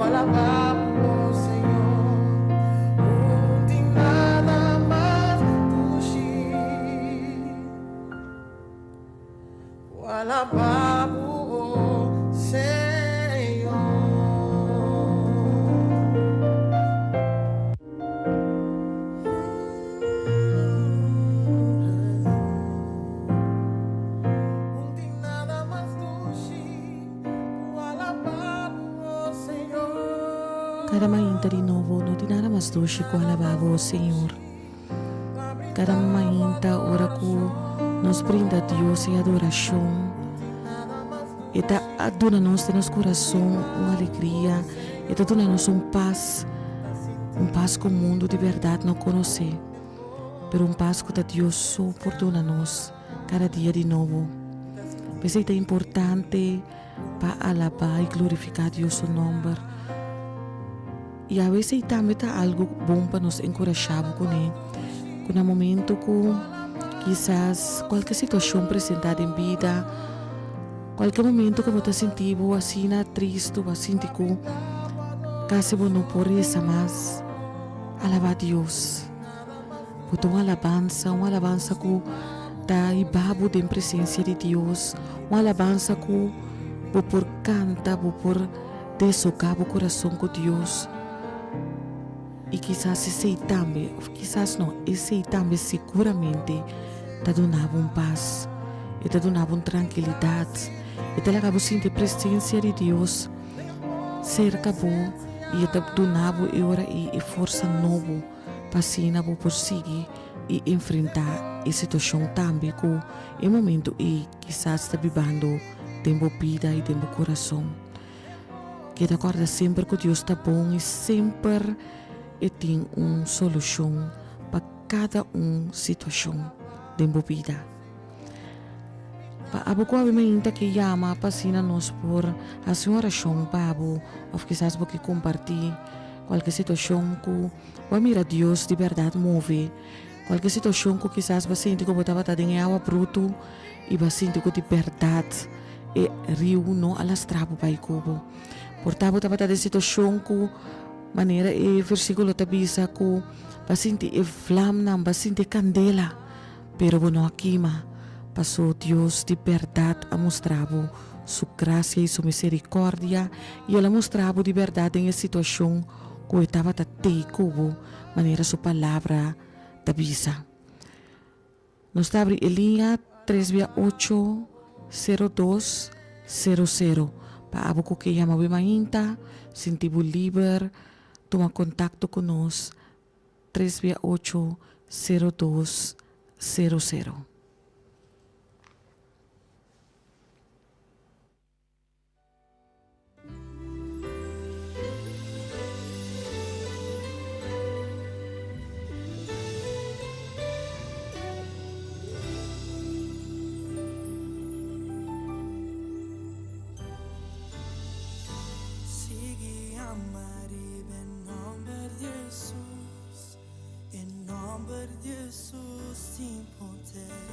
Alabá Bo, Señor. Un tin nada mas dushi. Alabá Bo, Señor. Un tin nada mas dushi ku alabá Bo, Señor. Kada mainta di nobo no tin nada mas dushi ku alabá Bo, Señor. Kada mainta ora ku nos brinda Dios e adorashon, e ta duna nos den nos kurason un alegria, e ta duna nos un pas, un pas ku mundu di bèrdat no konosé, pero un pas ku ta Dios so por duna nos kada dia di nobo. P'esei ta importante pa alabá i glorifiká Dios su nòmber. I awe esei tambe ta algu bon pa nos enkurashá bo kuné, ku na momento ku kisas kualke situashon presentá den bida, kualke momento ku bo ta sinti bo asina tristu, bo a sinti ku kasi bo no por resa mas, alabá Dios. Bo ta un alabansa, un alabansa ku ta hiba bo den presensia di Dios, un alabansa ku bo por kanta, bo por Deshogá bo kurason ku Dios. I kisas esei tambe, òf kisas no, esei tambe siguramente ta duna bo un pas, e ta duna bo un trankilidat, e ta laga bo sinti e presensia di Dios serka bo i e ta duna bo e ora ei e forsa nobo pa asina bo por sigui i enfrentá e situashon tambe ku e momentu ei kisas ta bibando den bo bida i den bo kurason. Keda kòrda semper ku Dios ta bon i semper e tin un solushon pa kada un situashon den bo bida. Pa abo ku abi mainta ke yama pa asina nos por hasi un orashon pa bo òf kisas bo ke kompartí kualke situashon ku bo a mira Dios di bèrdat move, kualke situashon ku kisas bo a sinti ku bo tabata den e awa brutu i bo a sinti ku di bèrdat E riu no a lastra bo bai ku bo. Por ta bo tabata den situashon ku manera e versíkulo ta bisa ku bo a sinti e vlamnan, bo a sinti e kandela, pero bo no a kima, paso Dios di bèrdat a mustra bo su grasia i su miserikòrdia i el a mustra bo di bèrdat den e situashon ku e tabata tei ku bo, manera su palabra ta bisa. Nos ta abri e liña tres bia ocho sero dos sero sero pa abo ku ke yama bo mainta, sinti bo liber, tuma kontakto ku nos tres bia ocho sero dos sero sero. Sigui ama riba e nomber di Jesus, e nomber di Jesus tin poder.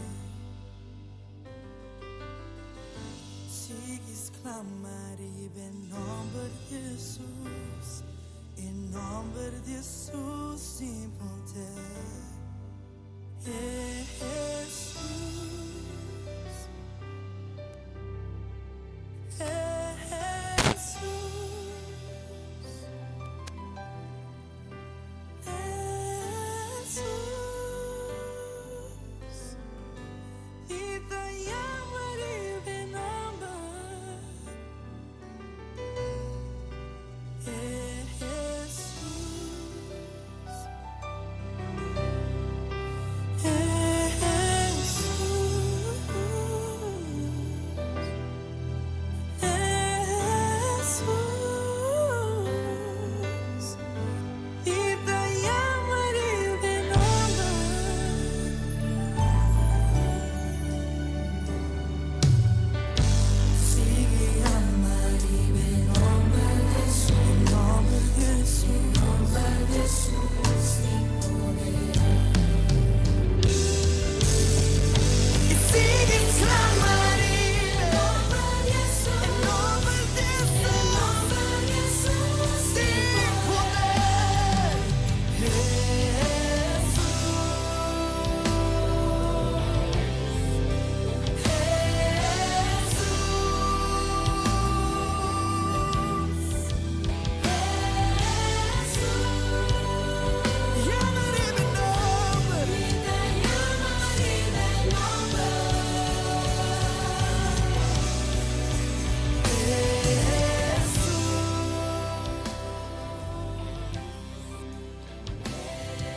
Sigui sklama riba e nòmber di Hesus, e nòmber di Hesus tin poder. Hesus, Hesus, Hesus. Mi ta yama riba e nomber.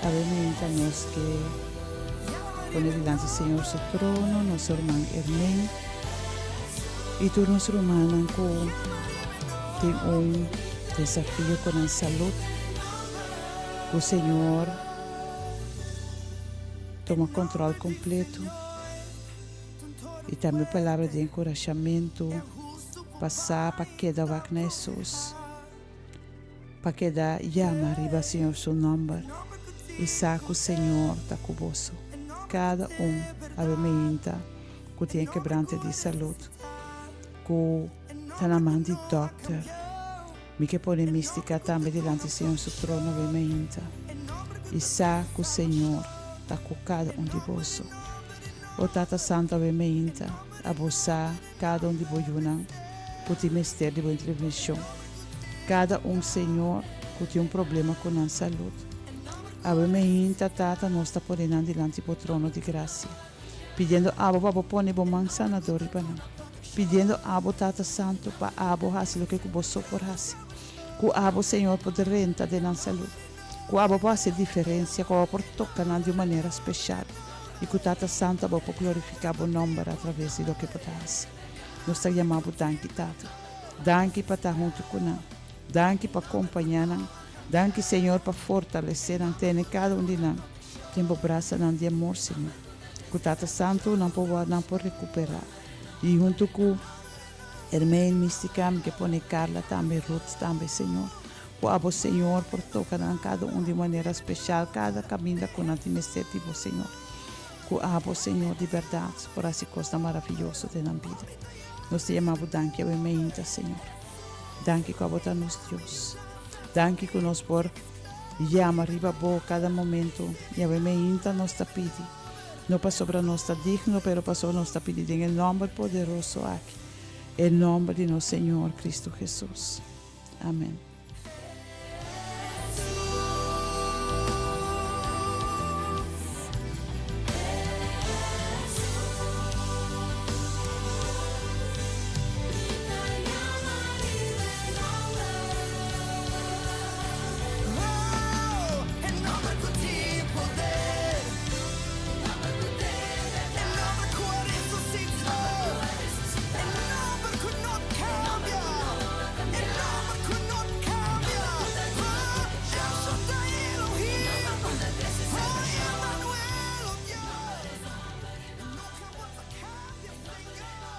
Awe meinta nos ke pone dilanti Señor su trono nos ruman Ermen i tur nos rumannan ku tin un desafio ku nan salud. Ku Señor tuma control completo i tambe palabra di enkurashamentu pa sa pa keda wak na Hesus. Pa keda yama riba Señor su nomber i sa ku Señor ta ku boso. Kada un awe meinta ku tin e kebrante di salud ku ta na man di dòkter. Mi ke pone Mística tambe dilanti Señor su trono awe meinta i sa ku Señor ta ku kada un di boso. O Tata Santu awe meinta abo sa Kada un di bo yunan ku tin mester di bo intervenshon. Kada un, Señor, ku tin un problema ku nan salud. Awe meinta, Tata, nos ta pone nan dilanti bo trono di grasia, pidiendo Abo pa Bo pone Bo man sanador riba nan. Pidiendo Abo, Tata Santu, pa Abo hasi loke ku Bo so por hasi. Ku Abo, Señor, por drenta den nan salud. Ku Abo por hasi e diferensia, ku Abo por toka nan di un manera speshal. I ku Tata Santu abo por glorifiká bo nòmber atraves di loke bo ta hasi. Nos ta yama bo danki, Tata. Danki pa ta huntu ku nan. Danki pa kompañá nan. Danki, Señor, pa fortalesé nan. Tene kada un di nan den bo brasanan di amor, Señor. Ku Tata Santu nan por wòrdu, nan por rekuperá. I huntu ku Hermaine, Mística, mi ke pone Carla tambe, Ruth tambe, Señor. Ku abo Señor por toka nan kada un di manera speshal kada kaminda ku nan tin mester di bo Señor. Ku abo Señor di bèrdat por hasi kosnan maravioso den nan bida. Nos ta yama bo danki awe meinta Señor. Danki ku abo ta nos Dios. Danki ku nos por yama riba bo kada momento i awe meinta nos ta pidi no pasobra nos ta digno pero pasobra nos ta pidi den e nòmber poderoso aki e nòmber di nos Señor Cristo Jesus. Amen.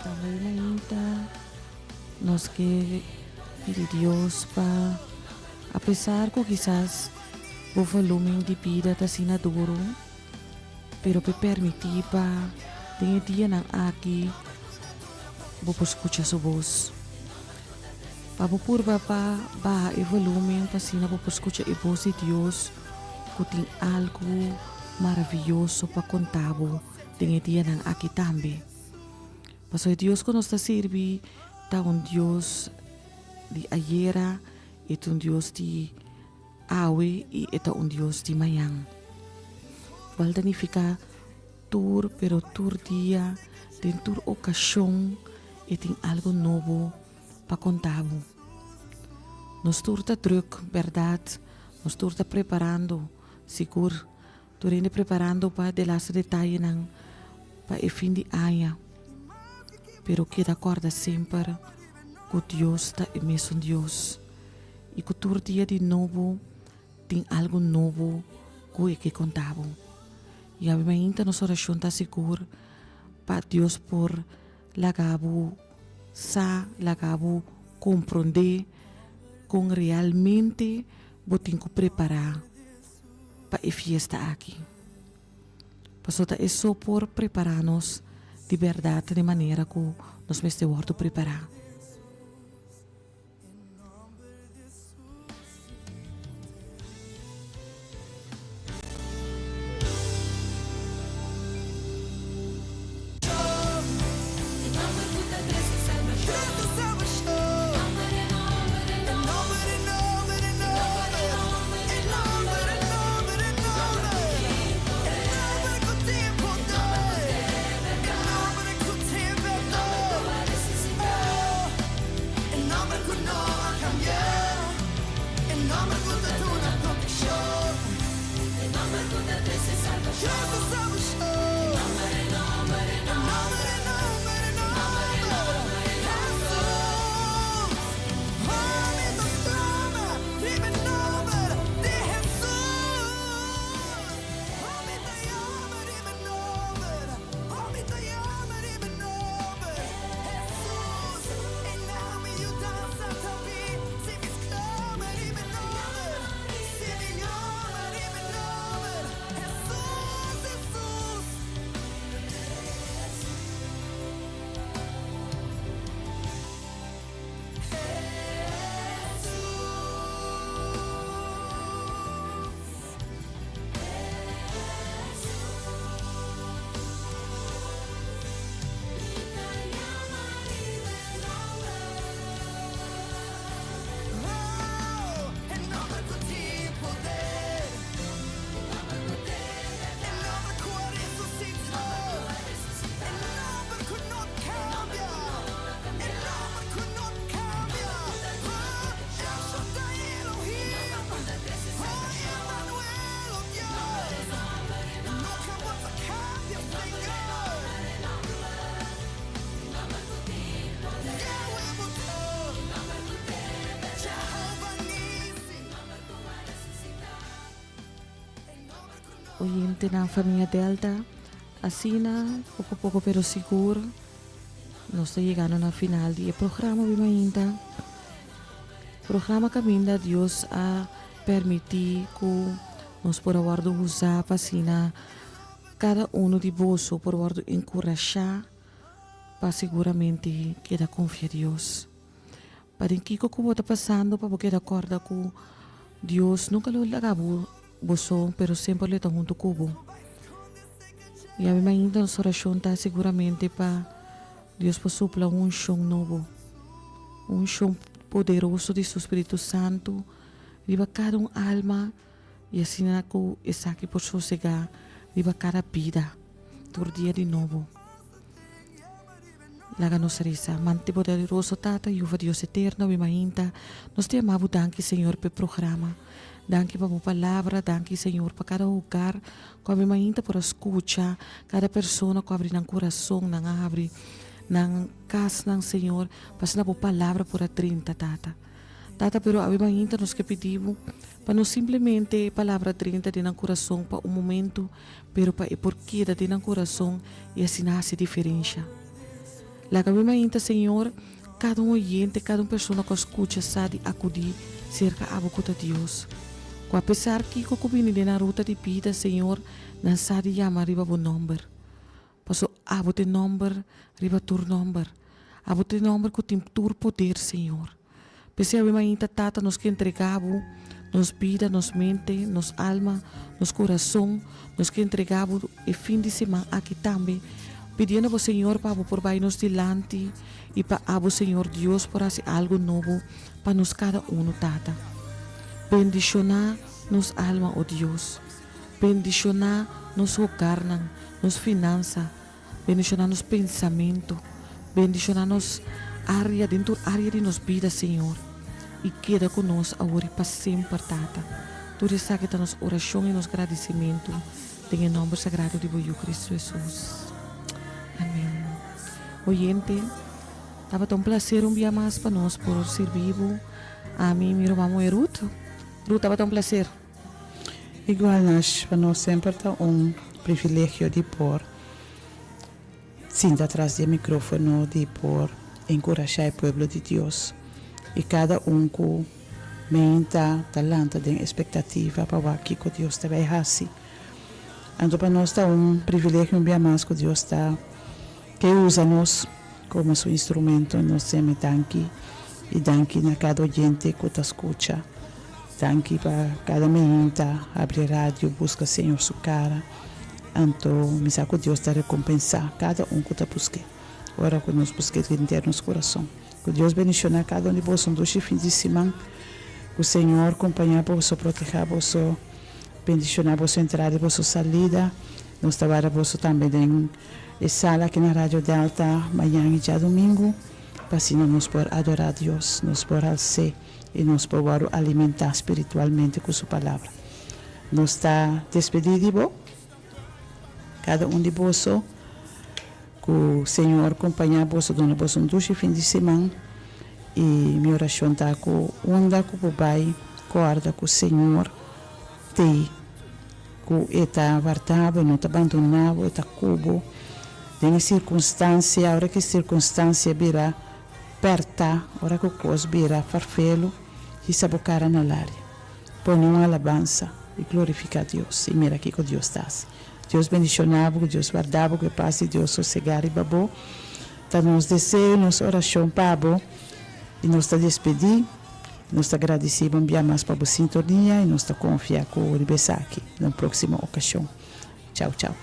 Tambe mainta nos ke pidi Dios pa apesar ku kisas bo volumen di bida ta asina duru pero p'e permití pa den e dianan aki bo por skucha su bos. Pa bo purba pa baha e volumen pa asina bo por skucha e bos di Dios ku tin algu maravioso pa konta bo den e dianan aki tambe. Pasobra e Dios ku nos ta sirbi ta un Dios di ayera, e ta un Dios di awe i e ta un Dios di mañan. Kual ta nifiká tur pero tur dia, den tur okashon e tin algu nobo pa konta bo. Nos tur ta drùk, bèrdat? Nos tur ta preparando, sigur. Tur hende preparando pa de laste detayenan pa e fin di aña. Pero keda kòrda semper ku Dios ta e mesun Dios i ku tur dia di nobo tin algu nobo ku e ke konta bo. I awe mainta nos orashon ta sigur pa Dios por laga bo sa, laga bo komprondé kon realmente bo tin ku prepará pa e fiesta aki. Pasobra ta e so por prepará nos di bèrdat den manera ku nos mester wòrdu prepará. Oyentenan famia Delta, asina poco poco pero sigur nos ta yegando na final di e programa Bima Inta. Programa caminda Dios a permiti cu nos por a wordo usa pa asina cada uno di boso por wordo encurasha pa siguramente keda confia Dios. Pa den kiko ku bo ta pasando pa bo keda kòrda ku Dios nunka lo laga bo bo so pero semper lo e ta huntu ku bo. I ami mainta nos orashon ta siguramente pa Dios por supla un unshon nobo, un unshon poderoso di su Spiritu Santu riba kada un alma i asina ku esaki por sosegá riba kada bida tur dia di nobo. Laga nos resa. Mante poderoso Tata, Jehova Dios eterno, mi mainta, nos te ama bo danki Señor p'e programa. Danki pa bo palabra, danki Señor pa kada hogar ku ami mainta por a skucha, kada persona ku abri nan kurason, nan a habri nan kasnan Señor, pa asina bo palabra por a drenta Tata. Tata, pero awe mainta nos ke pidi bo pa no simplemente e palabra drenta den nan kurason pa un momento, pero pa e por keda den nan kurason i asina hasi diferensha. Laga mi mainta, Señor, kada un oyente, kada un persona ku a skucha sa di akudí serka abo ku ta Dios. Ku apesar kiko ku bini den nan ruta di bida, Señor, nan sa di yama riba bo nòmber. Paso abo ta e nòmber riba tur nòmber. Abo ta e nòmber ku tin tur poder, Señor. P'esei awe mainta, Tata, nos ke entregá Bo nos bida, nos mente, nos alma, nos kurason. Nos ke entregá Bo e fin di siman aki tambe, pidiendo Bo, Señor, pa Abo por bai nos dilanti i pa Abo, Señor Dios, por hasi algu nobo pa nos kada unu, Tata. Bendishoná nos alma, o Dios. Bendishoná nos hogarnan, nos finansa. Bendishoná nos pensamentu. Bendishoná nos área, den tur área di nos bida, Señor. I keda ku nos awor i pa semper, Tata. Tur esaki ta nos orashon i nos gradisimentu den e nòmber sagrado di bo Yu Kristu Hesus. Amèn. Oyente, tabata un plaser un bia mas pa nos por sirbi bo. Ami, mi ruman muhé Ruth. Ruth, tabata un plaser. Igual Nash, pa nos semper ta un privilegio di por sinta tras di e microfono di por encurasha e pueblo di Dios y cada un cu meinta ta lanta den expectativa pa wak kico Dios ta bay haci. Anto pa nos ta un privilegio un bia mas cu Dios ta ke usa nos como su instrumento. Nos seme danki y danki na cada oyente cu ta scucha. Danki pa cada meinta habri radio busca Señor su cara. Anto mi sa cu Dios ta recompensa cada un cu ta busque ora cu nos busque di henter nos curason. Cu Dios bendiciona cada un di boso un dushi fin di siman. Cu Señor compaña boso, proteha boso, bendiciona boso entrada y boso salida. Nos ta wara boso tambe den e sala aki na Radio Delta mañan y djadomingo pa asina nos por adora Dios, nos por als'é y nos por wòrdu alimentá spiritualmente ku su Palabra. Nos ta despedí di bo. kada un di boso. Ku Señor kompañá boso, duna boso un dushi fin di siman. I mi orashon ta ku unda ku bo bai, kòrda ku Señor t'ei, ku E ta warda bo, E no ta bandoná bo, E ta ku bo den e sirkunstansia. Ora ku e sirkunstansia bira pèrtá, ora ku kos bira farfelu, hisa bo kara na laria, pone un alabansa i glorifiká Dios i mira kiko Dios ta hasi. Dios bendiciona bo, cu Dios warda bo, cu e paz di Dios sosega riba bo. Ta nos deseo y nos oracion pa bo y nos ta despedi. Nos ta gradici bo un bia mas pa bo sintonia y nos ta confia cu riba esaki na un proximo ocasion. Chao chao.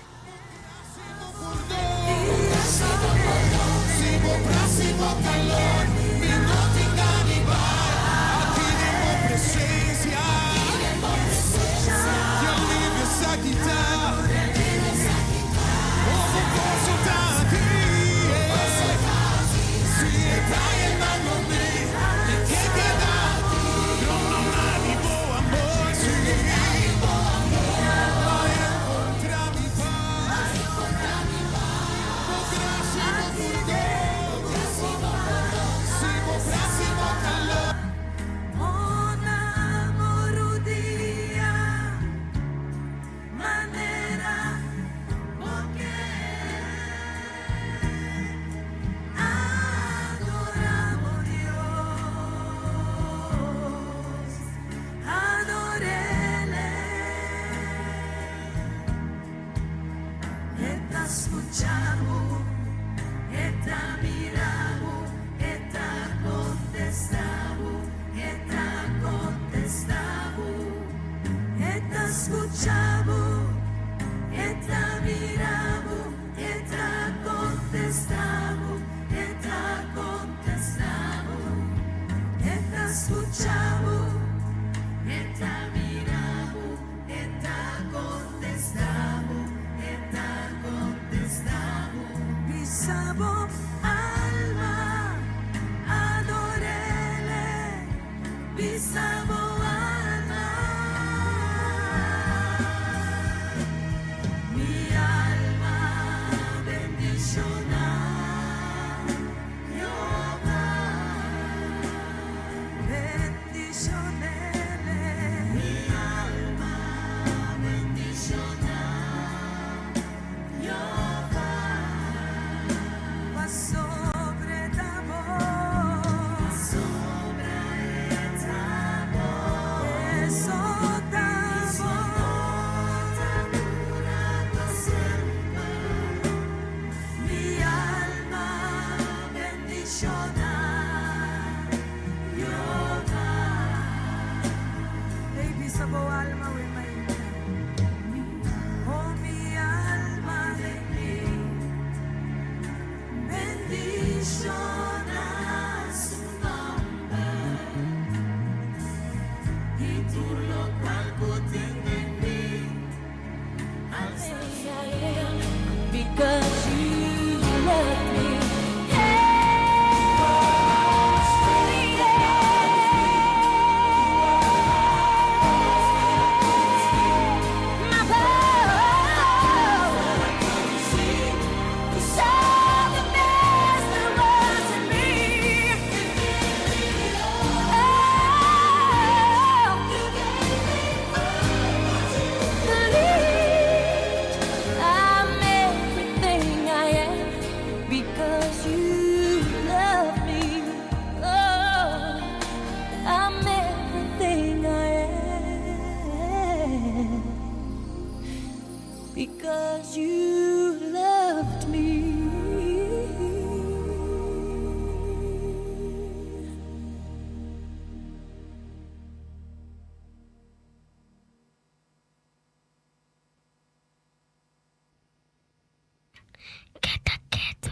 Keda ketu,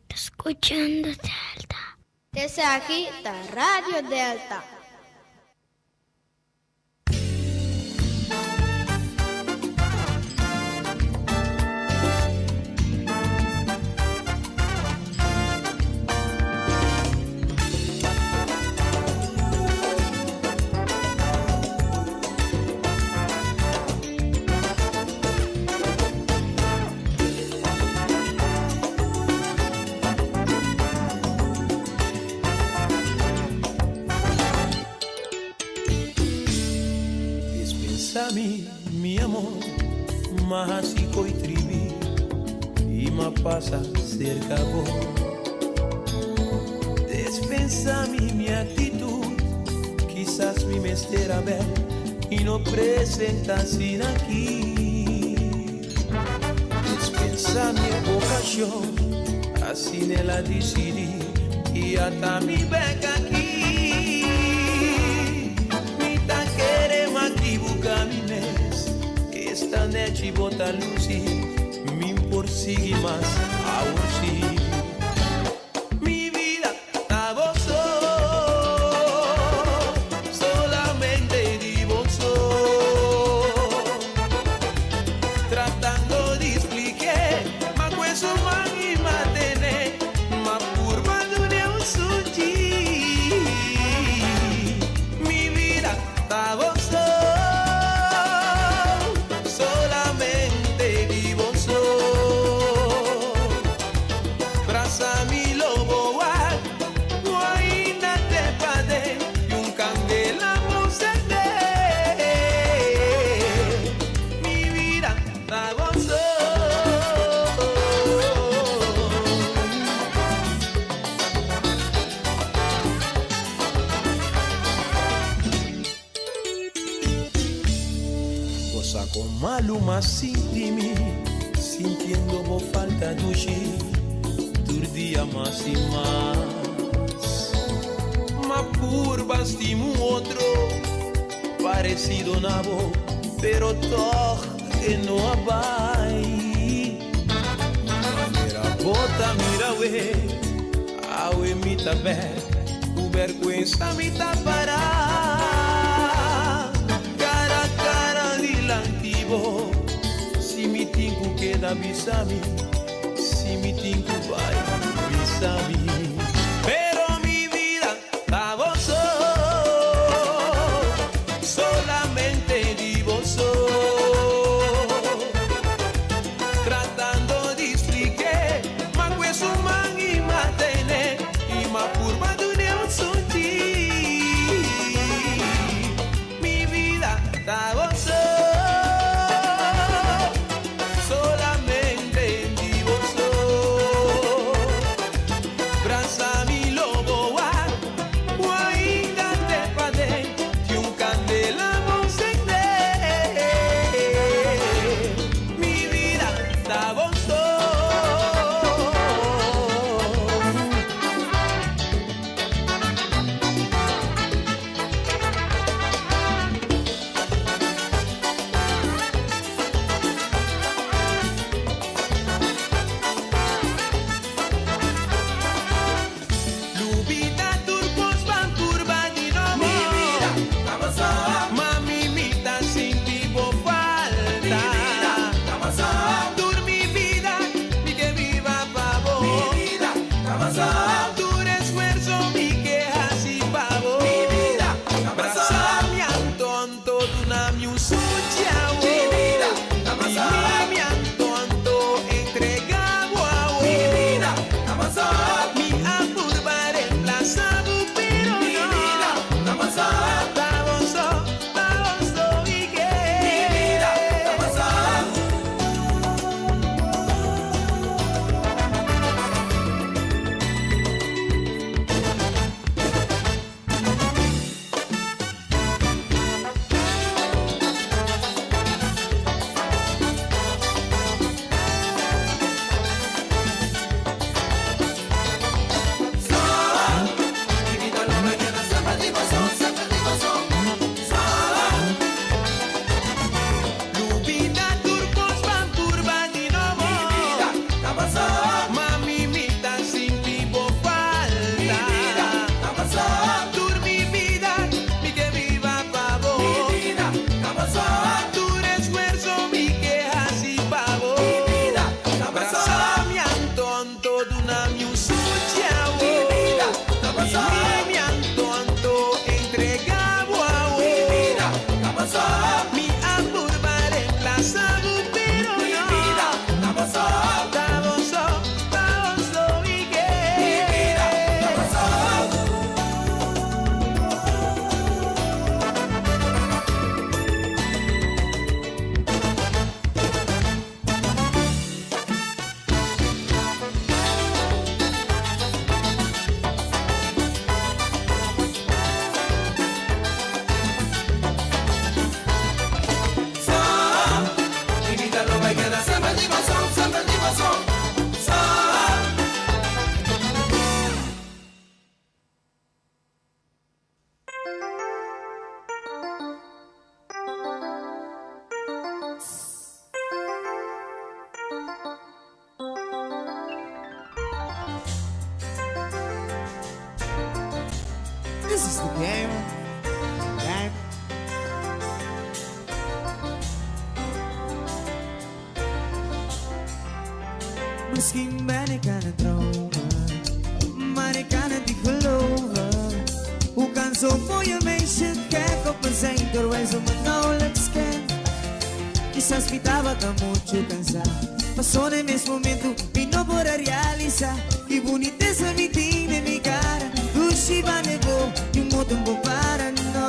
ta skuchando Delta. Esaki ta Radio Delta. Dispensa mi, mi amor, m'a hasi koi tribi i m'a pasa serka bo. Dispensa mi mi aktitut, kisas mi mester a bèl i no presentá asina aki. Dispensa mi e okashon, asina el a disidí i ata mi bèk aki. Mi ta kere m'a kibuká mi mes, esta nèchi bo ta lusi, mi por sigui mas awor sí. Mi vida ta bo so, solamente di bo so. Tratando di spliké, m'a kue su man i m'a tene, m'a purba dun'é un sunchi. Mi vida ta bo so, solamente di bo so. Brasa mi lo bo wak, ku ainda te paden i un kandela bo sende. Mi vida ta bo so. Bo sa kon malu m'a sinti mi, sintiendo bo falta dushi, tur dia mas i mas. M'a purba stima un otro paresido na bo, pero tog e no a bai. Manera bo ta mira awe, awe mi ta bek, ku bèrgwensa mi ta pará. Kara kara dilanti bo, si mi tin ku keda bisa mi, si mi tin ku bai bisa mi. Pero mi vida ta bo so, solamente di bo so. Tratando di spliké, m'a kue su man i m'a tene, i m'a purba dun'é un sunchi. Mi vida ta bo so, solamente di bo so. Brasa mi lo bo wak, ku ainda te paden, tin un kandela bo sende. Mi vida ta bo so. Lubida tur kos ban purba di nobo. Mi vida ta bo so. Mami mi ta sinti bo falta. Mi vida ta bo so. Tur mi vida mi ke biba pa bo. Mi vida ta bo so. Tur esfuerso mi ke hasi pa bo. Mi vida ta bo so. Brasa mi anto anto duna mi un sunchi awo. Mi vida ta bo so. Mi anto anto entrega bo awo. Mi vida ta bo so. Mi a purba reemplasa bo pero no. Mi vida ta bo so. Ta bo so, ta bo so mi ke. Mi vida ta bo so. This is the game. Game. Misschien ben ik aan het dromen, maar ik kan het niet geloven. Hoe kan zo'n mooie meisje gek op me zijn terwijl ze me nauwelijks kent? Quizás mi tabata mucho cansá. Pasó den mes momento, mi no por a realisá. Ki bunitesa mi tin den mi cara. Dushi bane bo, ni un moto bo para, no.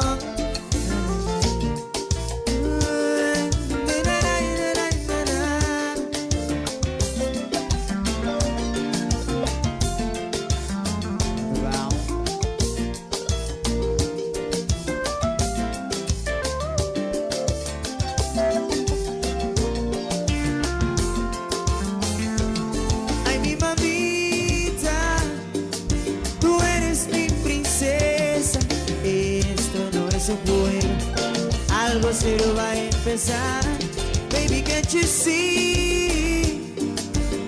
Ay, mi mamita, tú eres mi princesa. Esto no es un juego, algo serio va a empezar. Baby, can't you see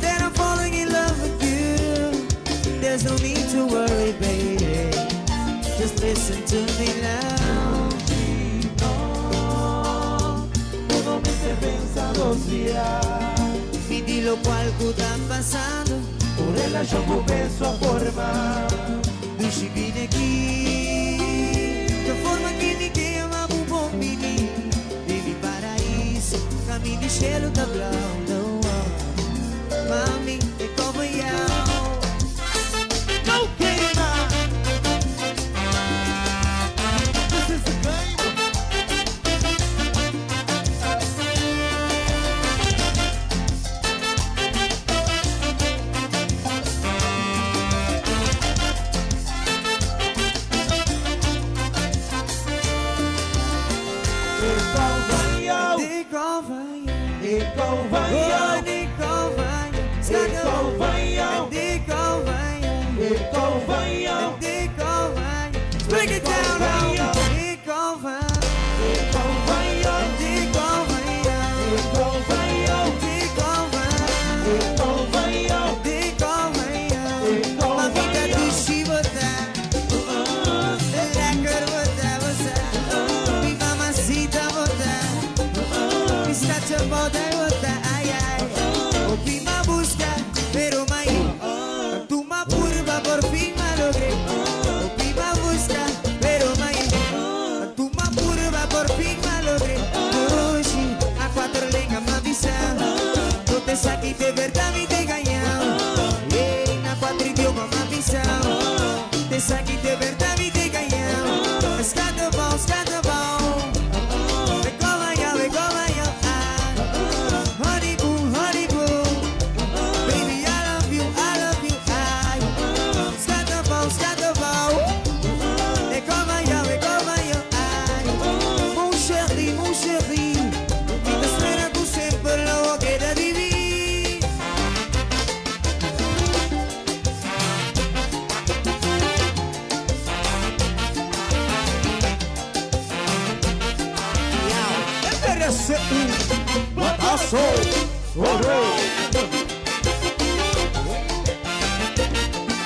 that I'm falling in love with you? There's no need to worry, baby. Just listen to me now. No me pensa dos dia. Mi di locual cu ta pasando. Un relacion cu beso a forma. Dushi bini aki. Di forma cu mi ke ama bo bon bini. Den mi paraiso, caminda di cielo ta blauw. No, Mami, ik kom voor jou. No game. This is the game. Ik hou van jou. Ik hou van jou. Ik hou van jou. Oh, ik hou van jou. Ik hou van jou. Ik hou van jou. Ik hou van jou. Ik hou van jou. Break it down now. Ik hou van. Ik hou van jou. Ik hou van jou. Ik hou van jou. Ik hou van. Ik hou van jou. Ik hou van jou. Ik hou van Mamita jou. dushi bo ta. Lekker bo ta, bo ta. Mi mamacita bo ta. Mi schatje bo ta, bo ta. Ai, ai. Hopi m'a busca, pero mai. Tur m'a purba, por fin m'a logr'é. Hopi m'a busca, pero mai. Tur m'a purba, por fin m'a logr'é. Dushi, na cuater lenga m'a bisa. No ta esaki di berdad mi ta gaña. Ey, na cuater idioma m'a bisa. Ta esaki di berdad mi ta gaña. Scatterball, scatterball. We kom jou, we kom jou. Ah. Honey boo, honey boo. Baby, I love you, I love you. Ah. Scatterball, scatterball. Ik kom aan jou, ik kom aan jou. Ah. Mon chéri, mon chéri. Mi ta spera cu semper lo keda di mi. Merece un batazo.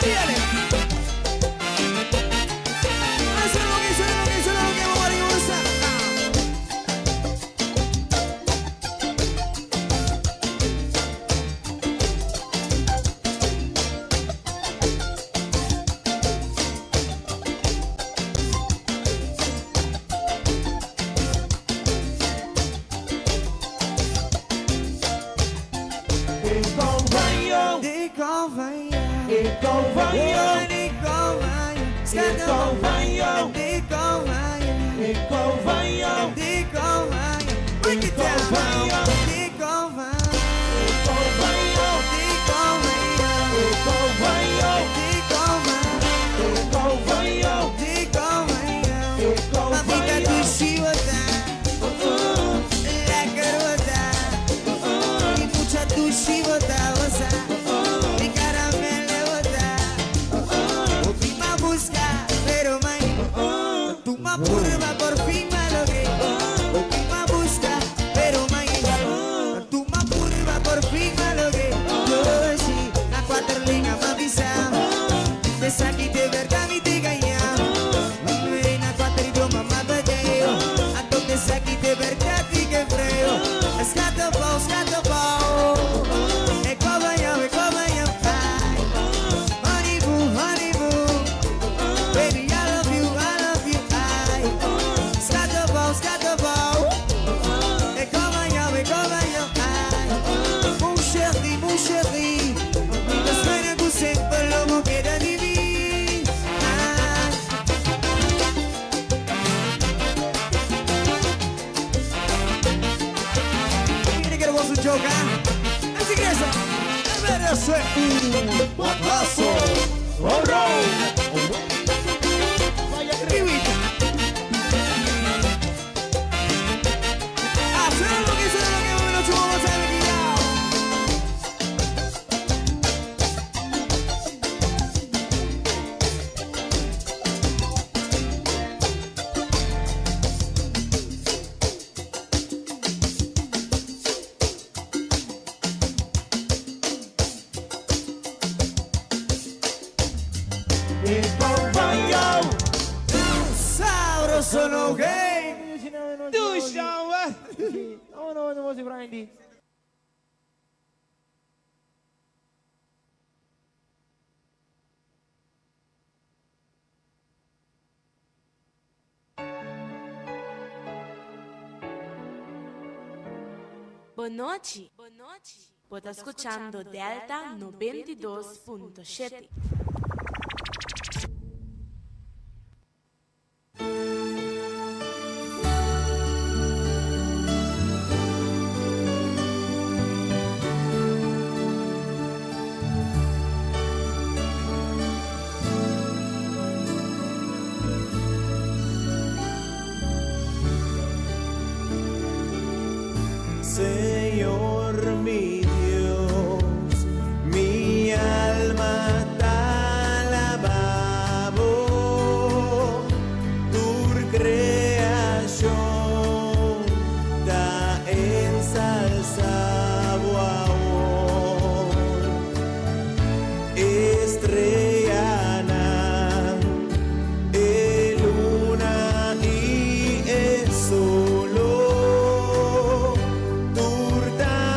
Dígale. Hazlo que suena, que suena, que vamos a Ik hou van jou. Ik hou van jou. Ik hou van jou. Oh, ik hou van jou. Ik hou van jou. Ik hou van jou. Ik hou van jou. Ik hou van jou. Break it Ik hou down. van jou. Ik hou van. Ik hou van jou. Ik hou van jou. Ik hou van jou. Ik hou van. Ik hou van jou. Ik hou van jou. Ik hou van Mamita jou. dushi bo ta. Lekker bo ta. Mi mucha dushi bo ta bo sa. Mi caramelo bo ta. Hopi m'a busca, pero mai. loca. Así que eso, merece un batazo. Vivita. Hacer lo que suena lo que me lo chupo, vamos a ver que ya. Sabroso no game. Bonochi. Bo ta scuchando Delta 92.7. Señor mi Dios, mi alma te alaba, tu creación ta ensalza Estrella, e luna y el solo, tur ta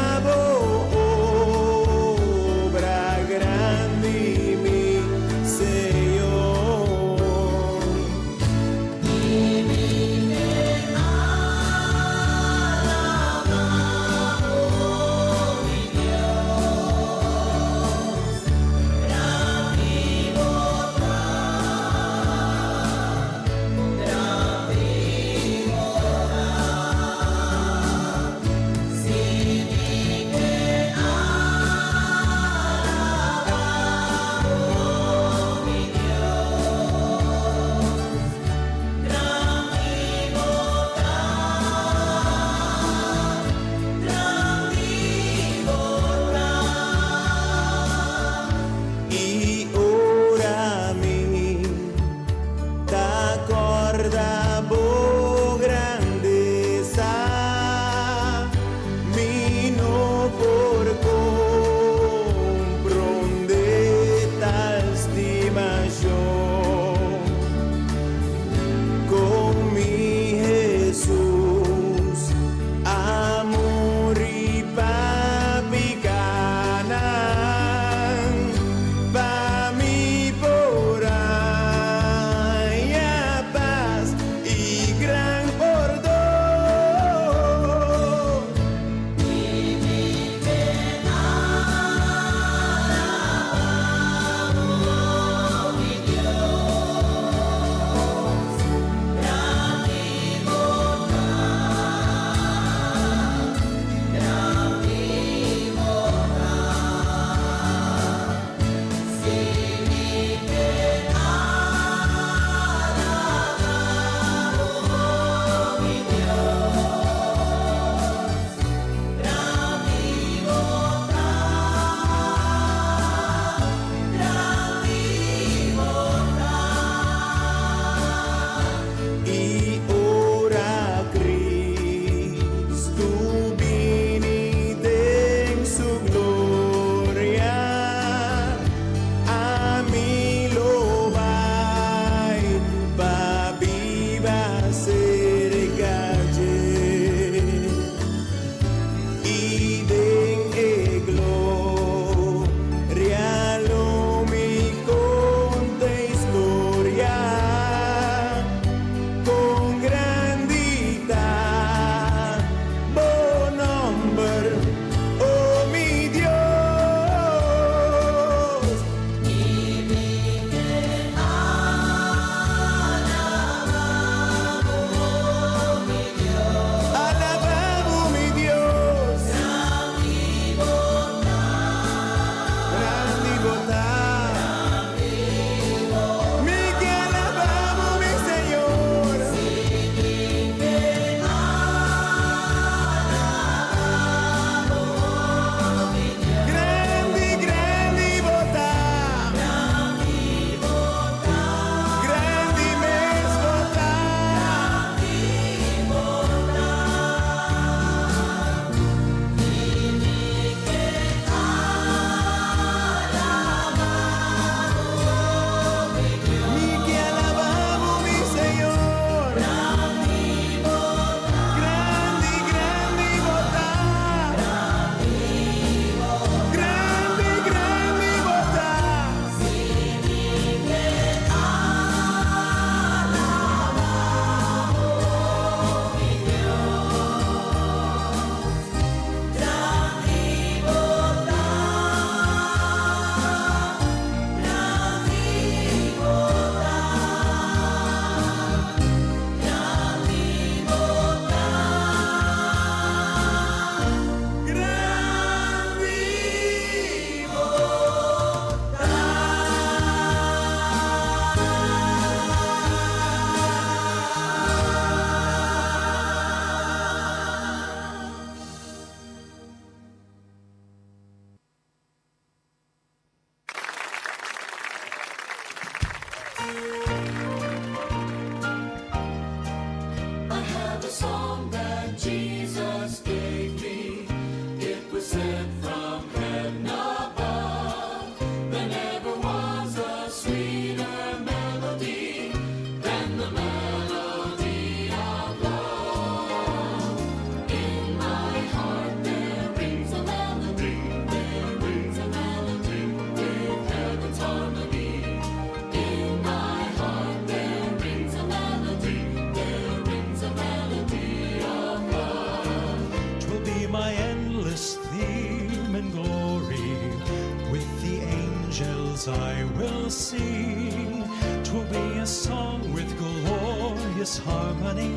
angels I will sing. Twill be a song with glorious harmony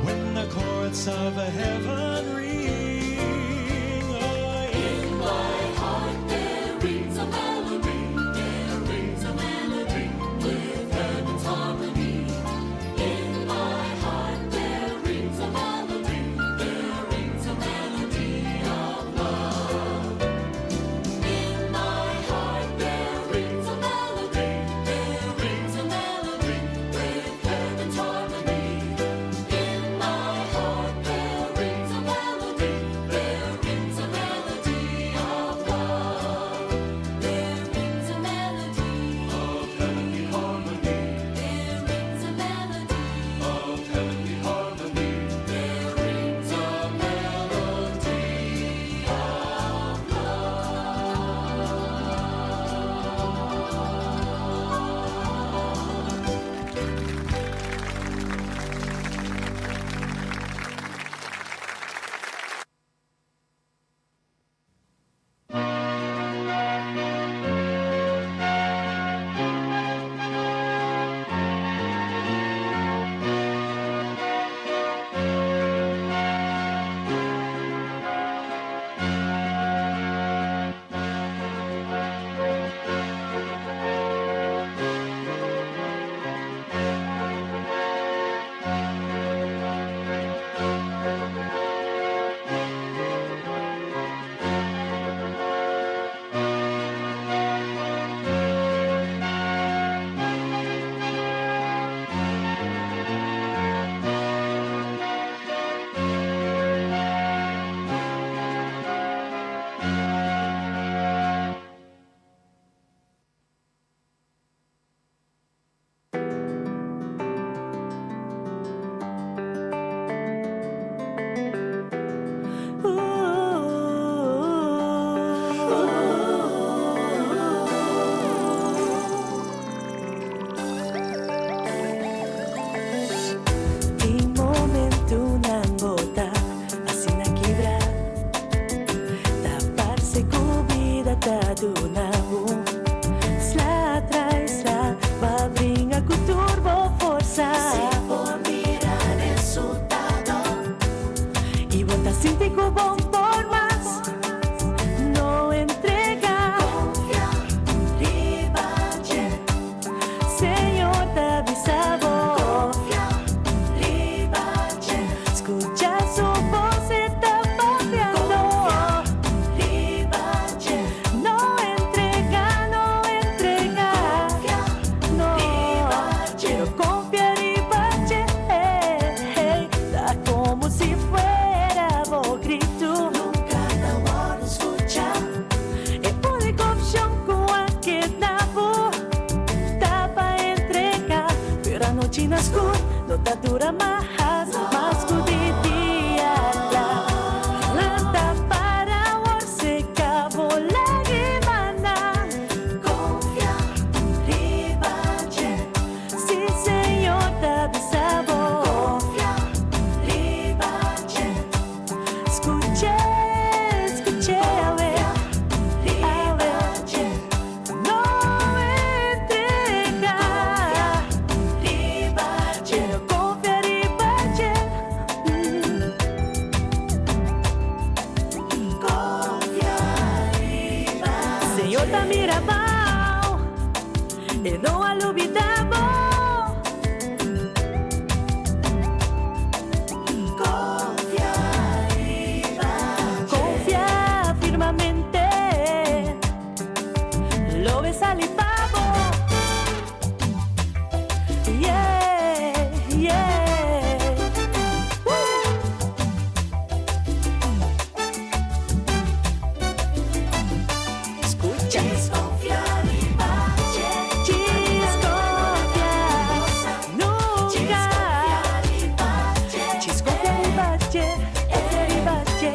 when the courts of heaven ring. Oh, In my heart there rings a melody, there rings a melody with heaven's harmony. In my heart there rings a melody, there rings a melody of love. In my heart there rings a melody, there rings a melody with heaven's harmony. In my heart there rings a melody, there rings a melody of love. There rings a melody of heavenly harmony, there rings a melody, of heavenly harmony. there rings a melody of Tin momentonan bo ta asina kibra. Ta parce cu bida ta duna bo sla tras sla, bo a bringa cu tur bo forsa. Si bo a mira resultado y bo ta sinti cu bo n' por mas, no entrega. Confia riba dje. Señor ta avisa bo. Confia riba dje. Scucha su voz, e ta papiando. Riba dje. No entrega, no entrega. Confia No, riba dje. pero confia riba dje. Ta como si fuera bo grito. Nunca ta wordo scucha. E unico opcion cu a keda bo ta pa entrega. Pero anochi na scur no ta dura mas, mas cu di dia cla. Lanta para awor seca bo lagrimanan. Confia riba dje. Si Señor ta avisa bo. Confia riba dje. Scucha, scucha, a ver, a ver. No entrega. Riba dje. Pero confia riba dje. Confia riba Señor ta mira bo. E no a lubida bo. Confia riba Confia firmemente. Lo ves sali pa bo. Yeah. Woo! Scucha. Confia riba dje. Djis confia. Nunca. Djis Djis confia riba dje. Riba dje.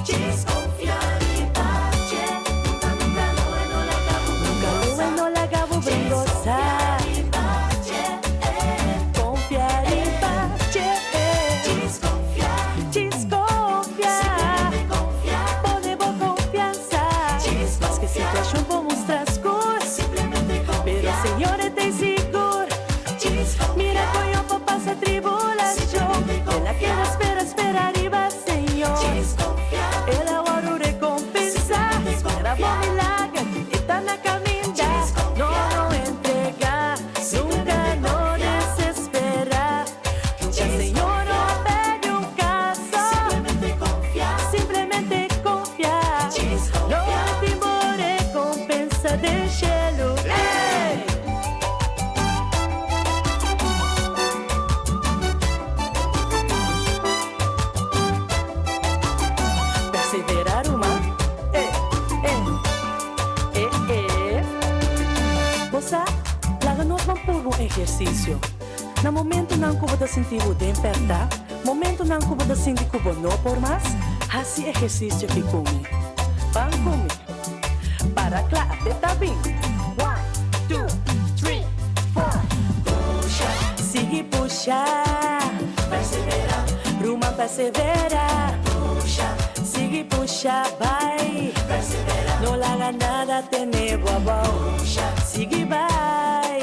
Djis confia riba dje. Nunca, nunca lo e no laga bo Nunca lo e no laga bo bringosa. Riba dje. Confia riba dje. Djis confia. Djis confia. Confia. Pone bo confiansa. Djis Maske confia. situacion por mustra scur. ehersisio. Na momentunan ku bo ta sinti bo den pèrtá, momentunan ku bo ta sinti ku bo no por mas, hasi ehersisio ki ku mi. Ban ku mi. Para kla, te ta bin. One, two, three, four. Pusha, sigui pusha. Persevera, ruman persevera. Pusha, sigui pusha, bai. Persevera, no laga nada tene bo abou. Pusha, sigui bai.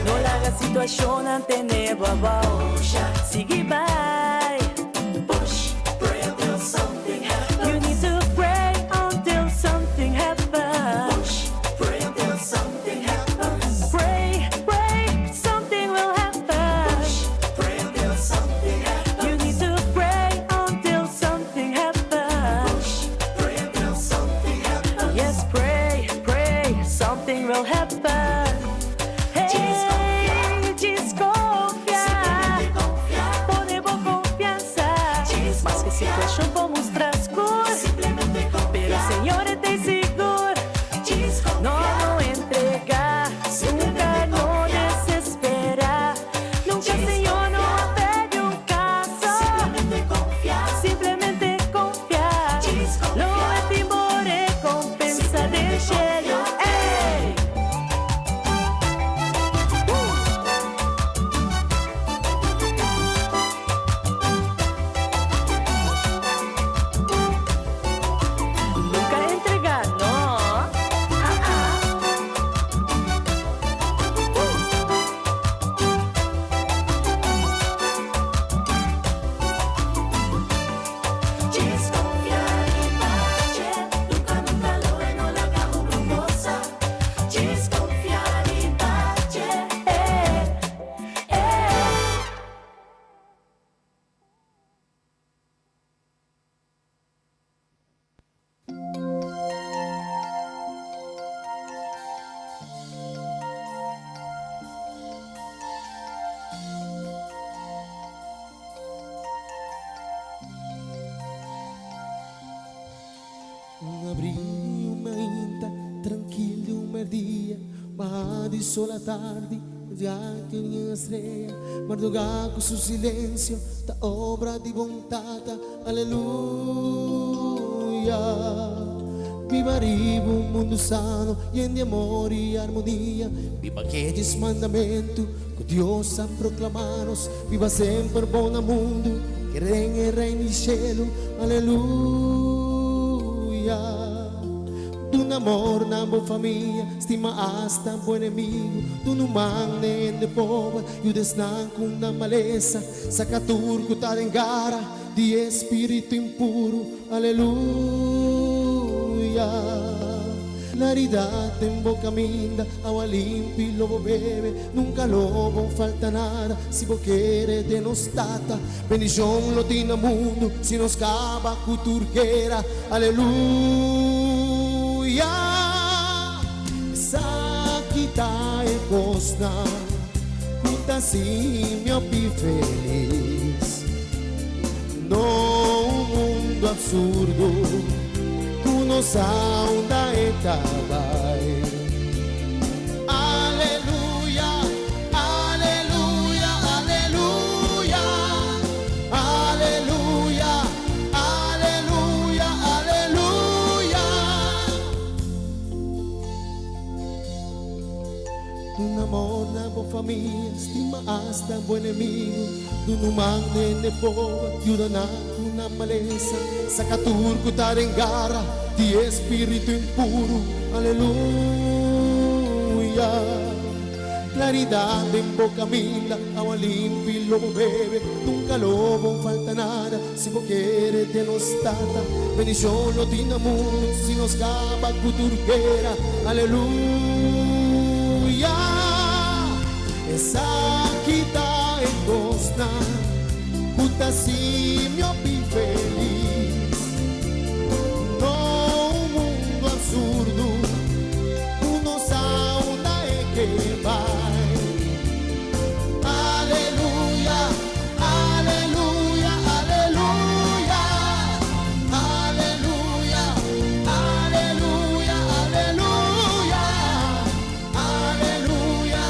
No laga situashonnan tene bo abou. Pusha, sigui bai. Push, pray until something happens. You need to pray until something happens. Push, pray until something happens. Pray, pray, something will happen. Push, pray until something happens. You need to pray until something happens. Push, pray until something happens. Yes, pray, pray, something will happen. Hey, desconfia. Pone bo konfiansa. Maske situashon por mustra skur. Pero Señor ta sigur. No, no entregá. Nunka no desesperá. Nunka Señor no a pèrdè un kaso. Simplemente konfia. Lo e tin bo rekompensa den shelu. Ey! Nunka entregá, no. Ah, ah. Deskonfia i Nunka, nunka lo e no laga un brumosa. Deskonfia i Eh, eh. Un abril, un mainta, trankil di un mèrdia, baha di sol atardi, ya tin strea, mardugá ku su silensio, ta obra di bon Tata, aleluya. Biba riba un mundu sano, yen di amor i armonia, biba e 10 mandamentu ku Dios a proklamá nos, biba semper bon na mundu, kere den e reino di shelu, aleluya. Duna amor na bo famia, stima asta bo enemigu, duna un man na hende pober, yuda esnan ku na malesa, saka tur ku ta den gara di spiritu impuru, aleluya. Klaridat den bo kaminda, awa limpi lo bo bebe, nunka lo bo falta nada, si bo kere den nos Tata, bendishon lo tin na mundu, si nos kaba ku tur guera, aleluya. Esaki ta e kosnan, ku ta hasi mi hopi felis. No un mundu apsurdo, ku no sa unda e ta bai. Aleluya, aleluya, aleluya, aleluya, aleluya, aleluya. Duna amor na bo famia, stima asta bo enemigu, duna un man na hende pober, yuda na na malesa, saka tur ku ta den gara di spiritu impuru, aleluya. Klaridat den bo kaminda, awa limpi lo bo bebe, nunka lo bo falta nada, si bo kere den nos Tata, bendishon lo tin na mundu, si nos kaba ku tur guera, aleluya. Esaki ta e kosnan, ku ta hasi mi hopi felis. No un mundu apsurdo, ku no sa unda e ke bai. Aleluya, aleluya, aleluya, aleluya, aleluya, aleluya, aleluya,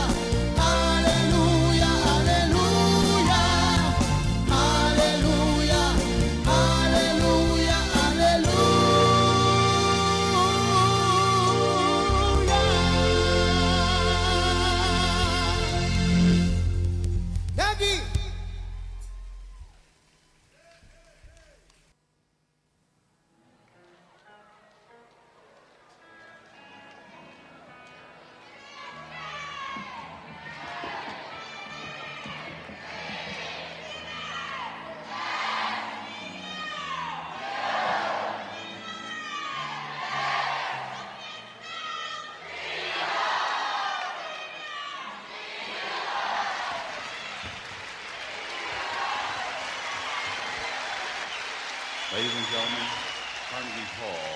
Ladies and gentlemen, Carnegie Hall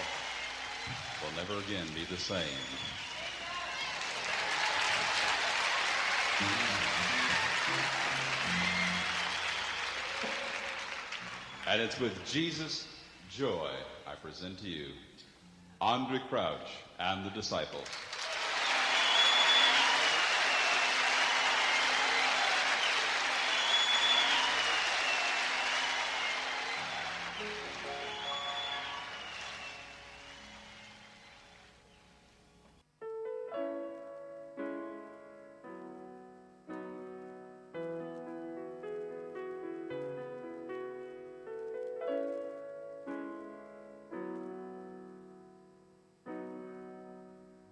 will never again be the same. And it's with Jesus' joy I present to you Andre Crouch and the Disciples.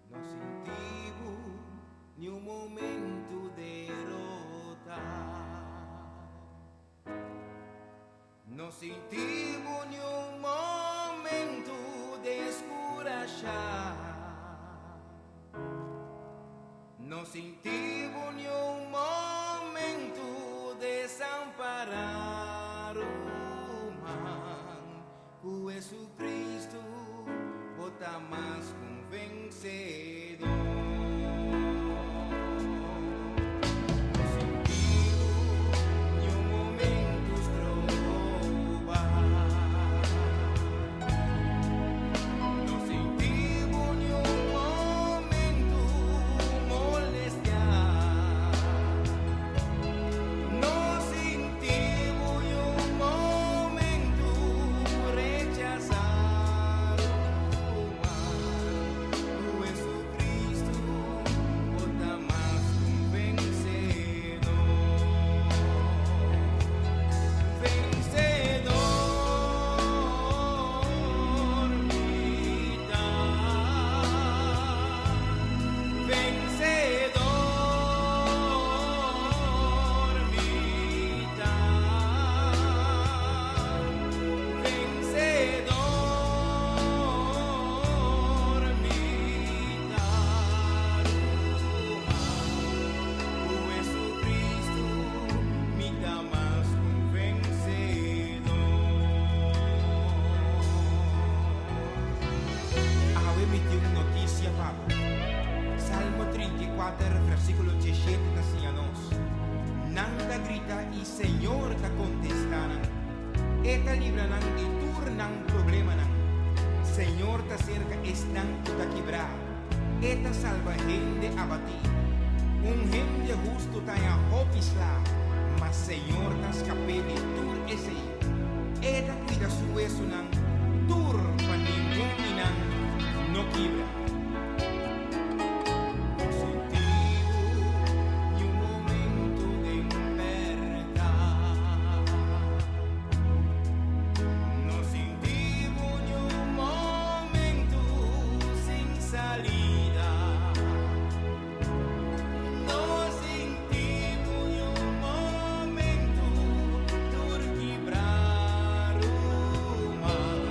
No sintibo ni un momento derrota. No sintibo ni un momento descurachar. No sintibo ni un momento desamparar. Man, ku Jesucristo bo ta mas ku vencedor. No sintibo ni un momento stroba. No sintibo ni un momento molestia. No sintibo ni un momento rechazar. Ku Jesucristo bo ta mas ku vencedor. Vencedor, mi ta. Vencedor, mi ta. Vencedor, mi ta. Ku Jesucristo, mi ta mas ku vencedor. Awe mi tin un noticia pa bo. Salmo 34, versiculo 17 ta siña nos. Nan ta grita y Señor ta contesta nan. E ta libra nan di tur nan problemanan. Señor ta cerca esnan ku ta kibra. E ta salba hende abati. Un hende husto ta haña hopi sla, ma Señor ta scap'é di tur esey. E ta cuida su wesonan tur pa ningun di nan no kibra. No sintibo ni un momento den berdad. No sintibo ni un momento sin salida. No sintibo ni un momento tur kibra, ruman.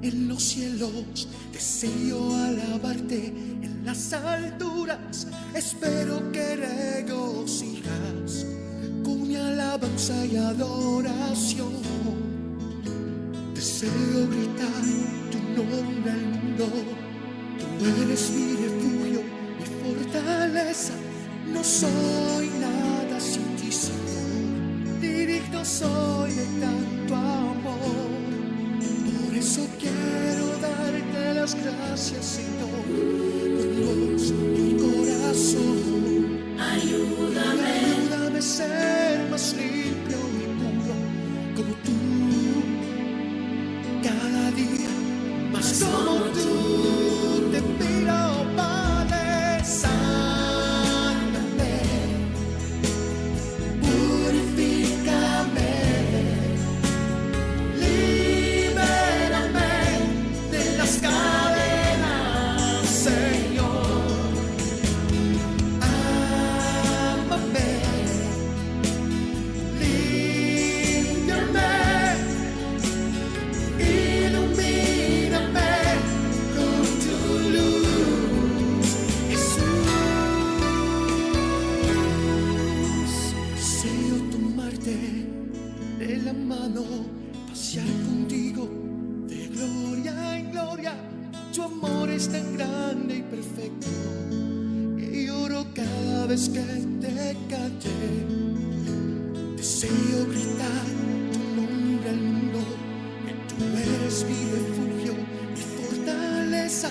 en los cielos, deseo alabarte en las alturas. Espero que regocijas con mi alabanza y adoración. Deseo gritar tu nombre al mundo. Tú eres mi refugio, mi fortaleza. No soy nada sin ti, Señor. Ni digno soy de tanto amor. Por eso quiero darte las gracias, Señor, por mi voz y mi corazón. Ayúdame. Ayúdame a ser más limpio y puro como tú. Cada día más como tú. Te pido, Padre, sáname, purifícame, libérame de las cadenas, Señor. Ámame, límpiame, ilumíname con tu luz, Jesús. Deseo tomarte de la mano, pasear contigo de gloria en gloria. Tu amor es tan grande y perfecto que lloro cada vez que te callé. Deseo gritar tu nombre al mundo, que tú eres mi refugio, mi fortaleza.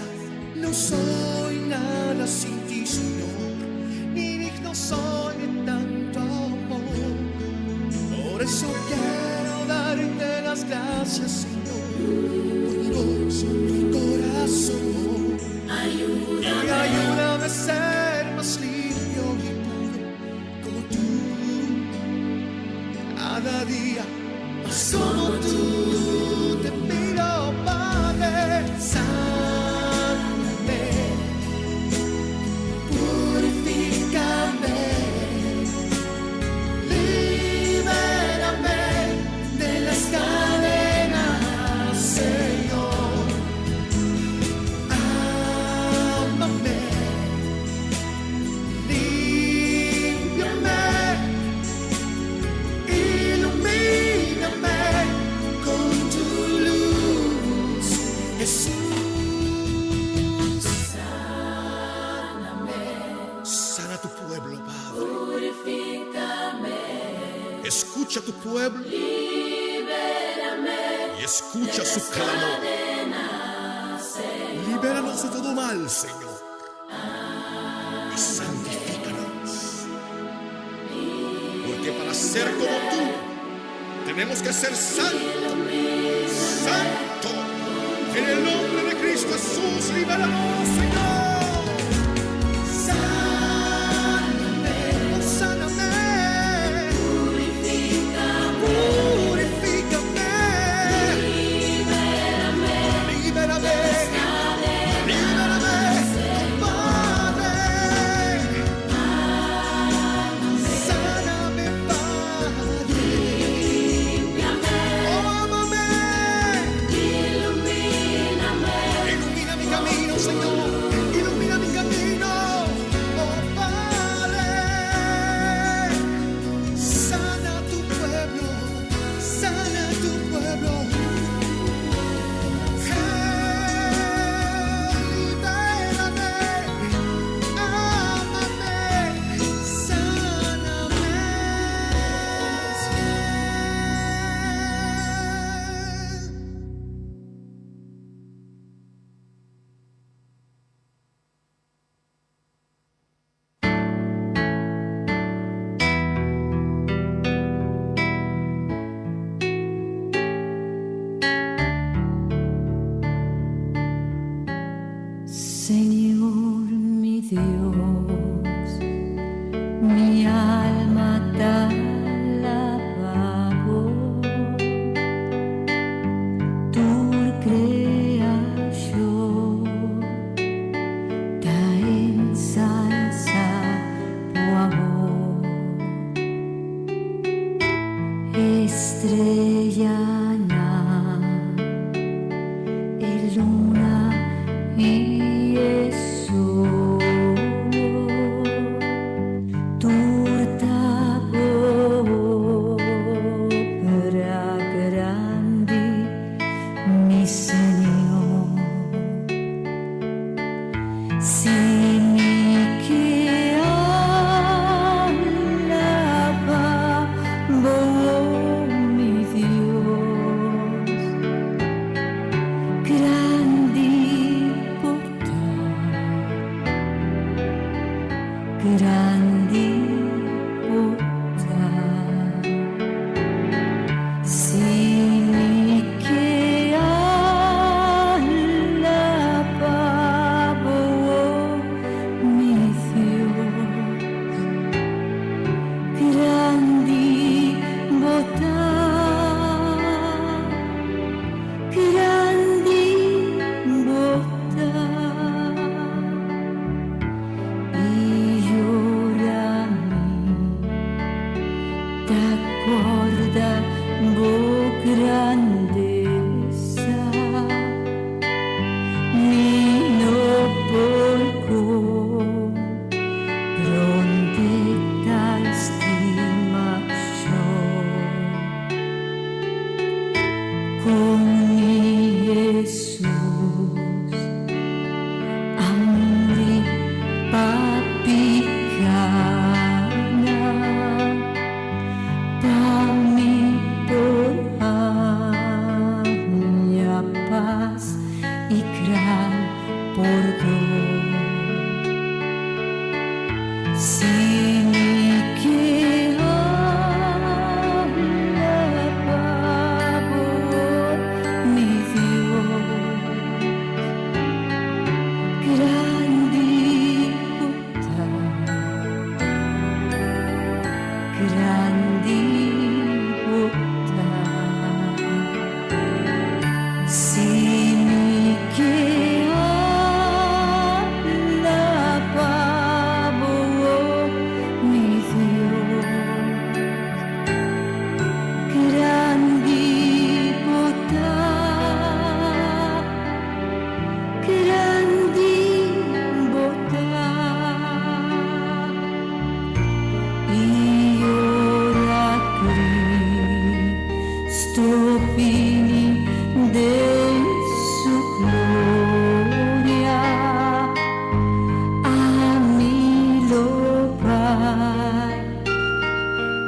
No soy nada sin ti, Señor, ni digno soy de tanto amor. Por eso quiero darte las gracias, Señor, por mi voz y mi corazón. Ayúdame. Y ayúdame a ser más limpio y puro como tú. Cada día más como tú. Te pido, Padre, sáname, purifícame, libérame de las cadenas, Señor. Ámame, límpiame, ilumíname con tu luz, Jesús. Sáname, Sana tu pueblo, Padre. purifícame, Escucha tu pueblo libérame y escucha de su las clamor. cadenas, Señor. Libéranos de todo mal, Señor. Y santifícanos. Porque para ser como tú, tenemos que ser santo. Santo. En el nombre de Cristo Jesús, libéranos, Señor. Sáname, oh, sáname, Purifícame, purifícame, libérame libérame, de las cadenas, libérame, Padre. Sáname, Padre. Límpiame, Oh, ámame. luna i e solo. Tur ta bo obra grandi, mi Señor. Si mi ke alabá bo, mi Dios, grandi bo ta, grandi bo ta. Si mi ke alabá bo, mi Dios, grandi bo ta, grandi bo ta. I ora mi ta kòrda bo grandesa, mi no por komprondé tal stimashon. Kon mi Jesus a muri pa pikánan, pa mi por haña pas i gran pordon. Si mi ke alabá bo, mi Dios, grandi bo ta, grandi bo ta. Si mi ke alabá bo, mi Dios, grandi bo ta, grandi bo ta. I ora Cristo bini den su gloria, ami lo bai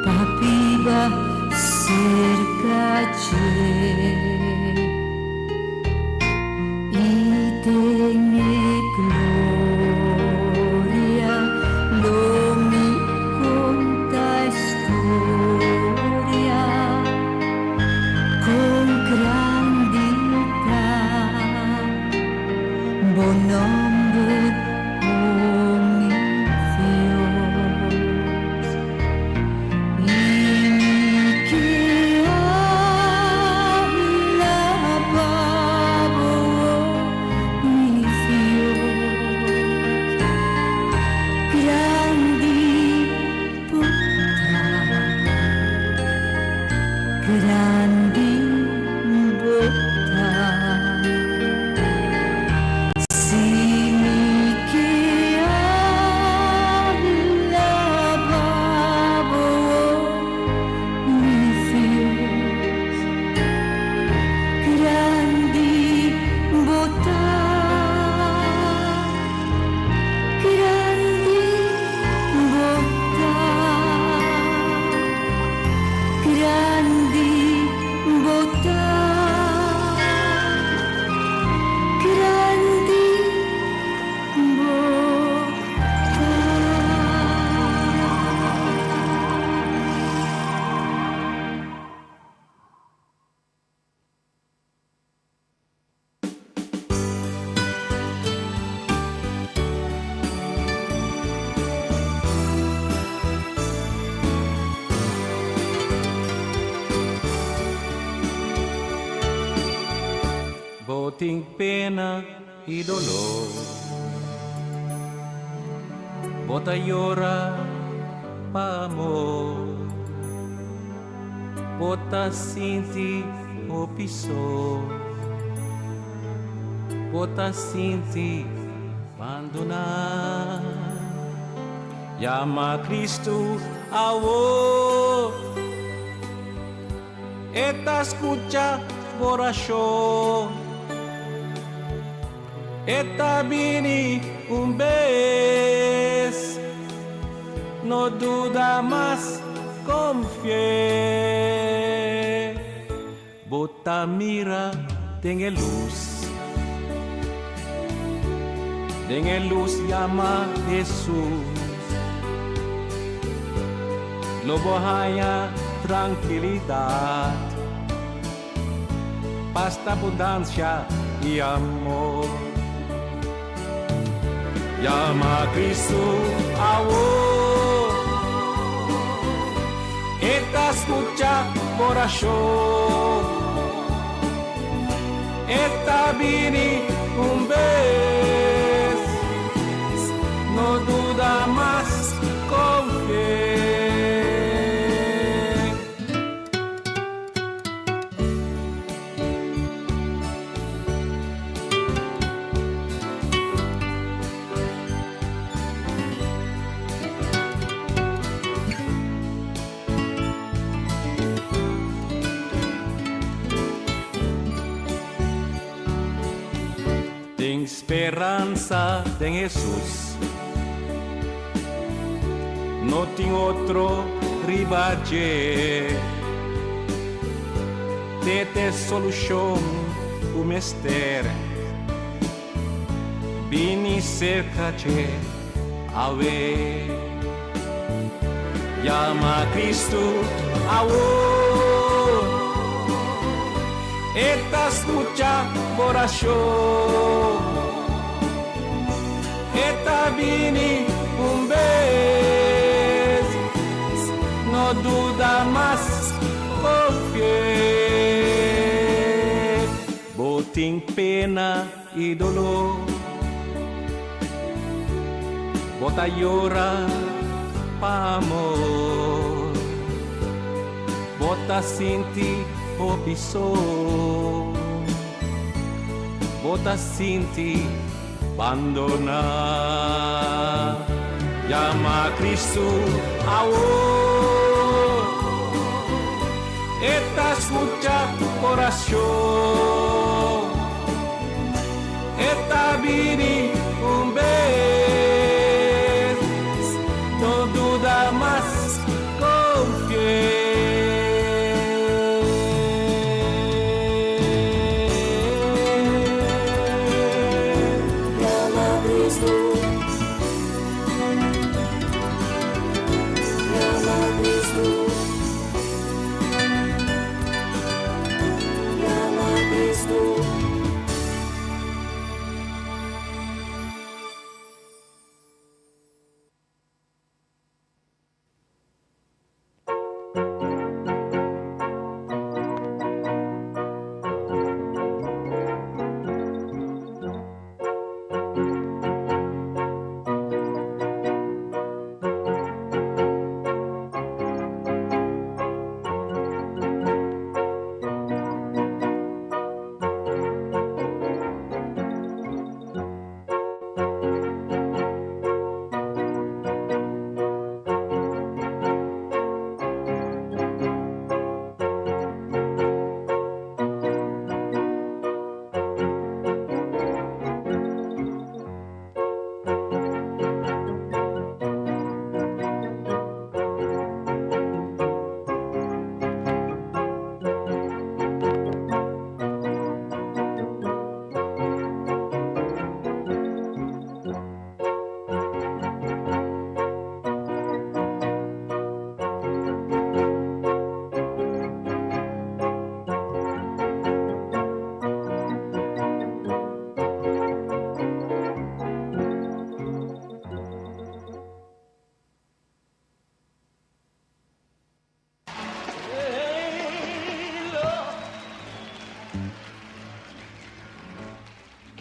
pa biba serka dje. I den e gloria lo mi konta storia kon grandi ta bo nòmber, oh mi Dios. I mi ke alabá bo, mi Dios, grandi bo ta, grandi bo ta. Si mi ke alabá bo, mi Dios, grandi bo ta, grandi bo ta, grandi bo ta, grandi bo ta. Bo tin pena i doló. Bo ta yora pa amor. Bo ta sinti hopi so. Bo ta sinti bandoná. Yama Kristu awor. E ta skucha bo orashon. E ta bini un bes. No duda mas, konfi'é. Bo ta mira den e lus. Den e lus yama Hesus. Lo bo haña trankilidat, pas, abundansia i amor. Yama Kristu awor. E ta skucha bo orashon. E ta bini un bes. No duda mas, konfi'é. Tin speransa den Hesus. No tin otro riba dje. T'e t'e solushon ku mester. Bini serka dje awe. Yama Kristu awor. E ta skucha bo orashon. E ta bini un bes. No duda mas, konfi'é. Bo tin pena i doló. Bo ta yora pa amor. Bo ta sinti hopi so. Bo ta sinti bandoná. Yama Kristu awor. E ta skucha bo orashon. E ta bini un bes. No duda mas, konfi'é. Yama Kristu. Yama Kristu. Yama Kristu.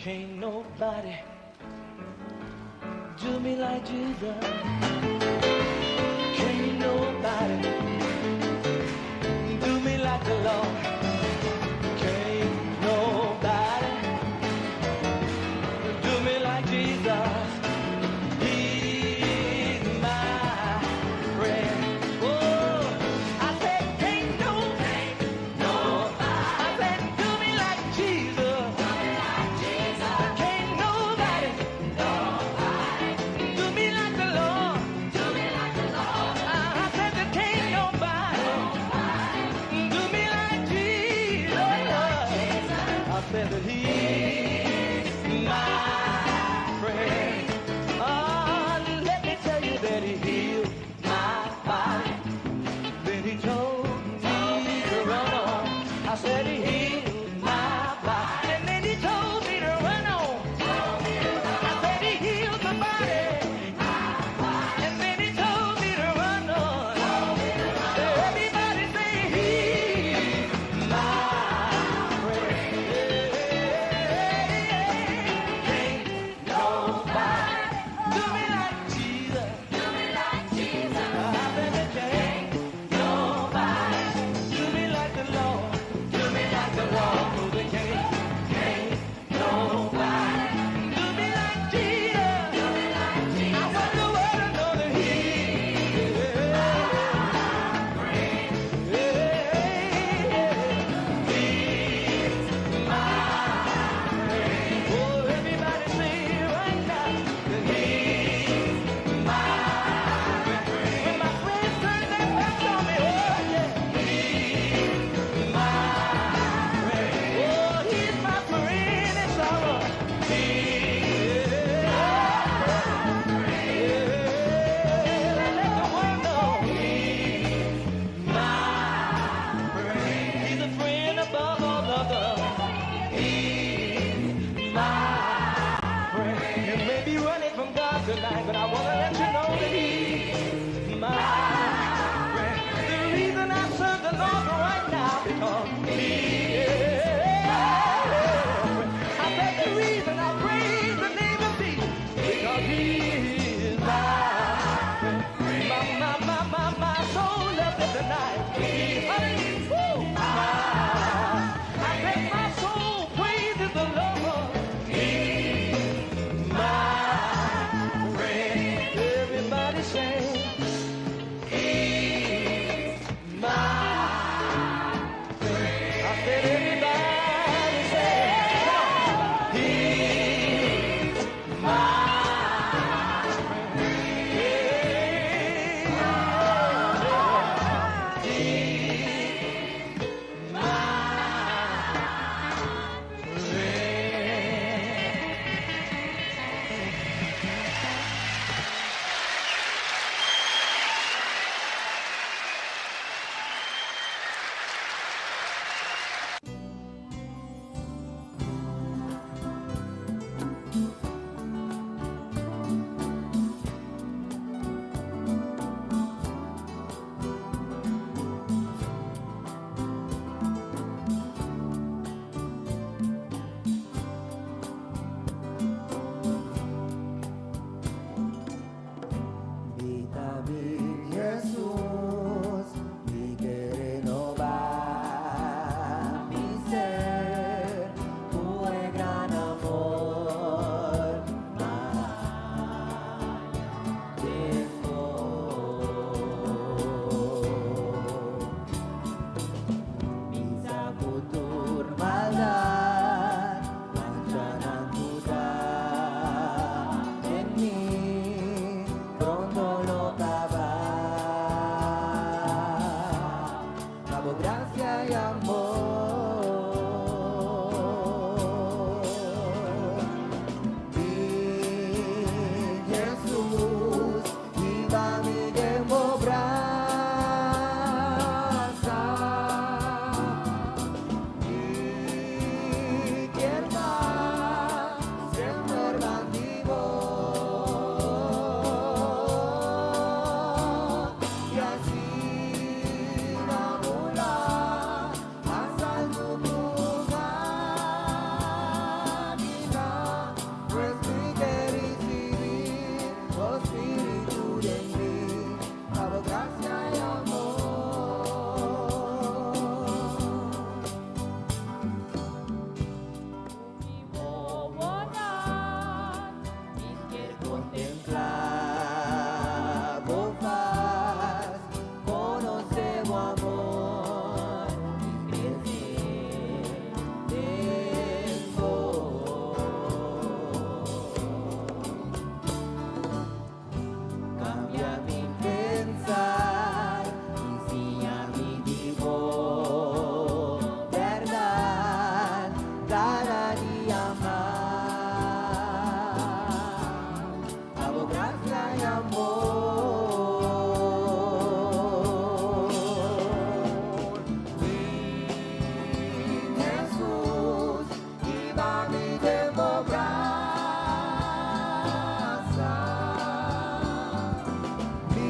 Can't nobody do me like Jesus. Can't nobody do me like the Lord. Can't nobody He's my friend. You may be running from God tonight, but I wanna let you know that He's my friend. The reason I serve the Lord right now because He is my friend. I said the reason I praise the name of Jesus because He is my friend. My, my, my, my, my soul loves it tonight. He, woo, my, I said my soul praises the Lord. He's my friend. Everybody say, He's my friend. I said everybody say, come on. He's my friend. Yeah. He's my friend. Mi ta bin Jesus, mi ke renobá mi ser, ku e gran amor, den bo. Mi sa ku tur maldat, manchanan ku ta den mi, pronto lo kaba. Pa bo grasia i amor. Bin Jesus, hiba mi den bo brasa. Mi kier ta semper band'i bo. I asina bula, mas altu ku águila, pues mi ke risibí bo spiritu den mi, pa bo grasia i amor. Kontemplá bo faz, konosé bo amor i krese den bo. Kambia mi pensar, siña mi di bo bèrdat, kada dia mas. Pa bo grasia i amor. Bin Jesus, hiba mi den bo brasa. Mi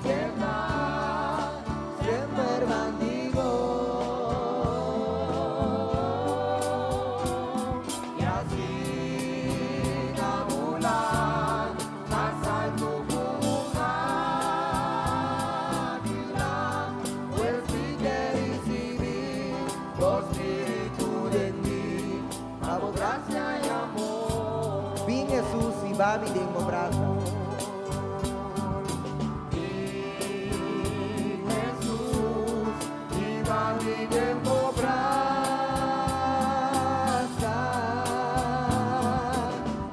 kier ta semper band'i bo. I asina bula, mas altu ku águila, pues mi ke risibí bo spiritu den mi, pa bo grasia i amor. Bin Jesus, hiba mi den bo brasa. Bin Jesus, hiba mi den bo brasa.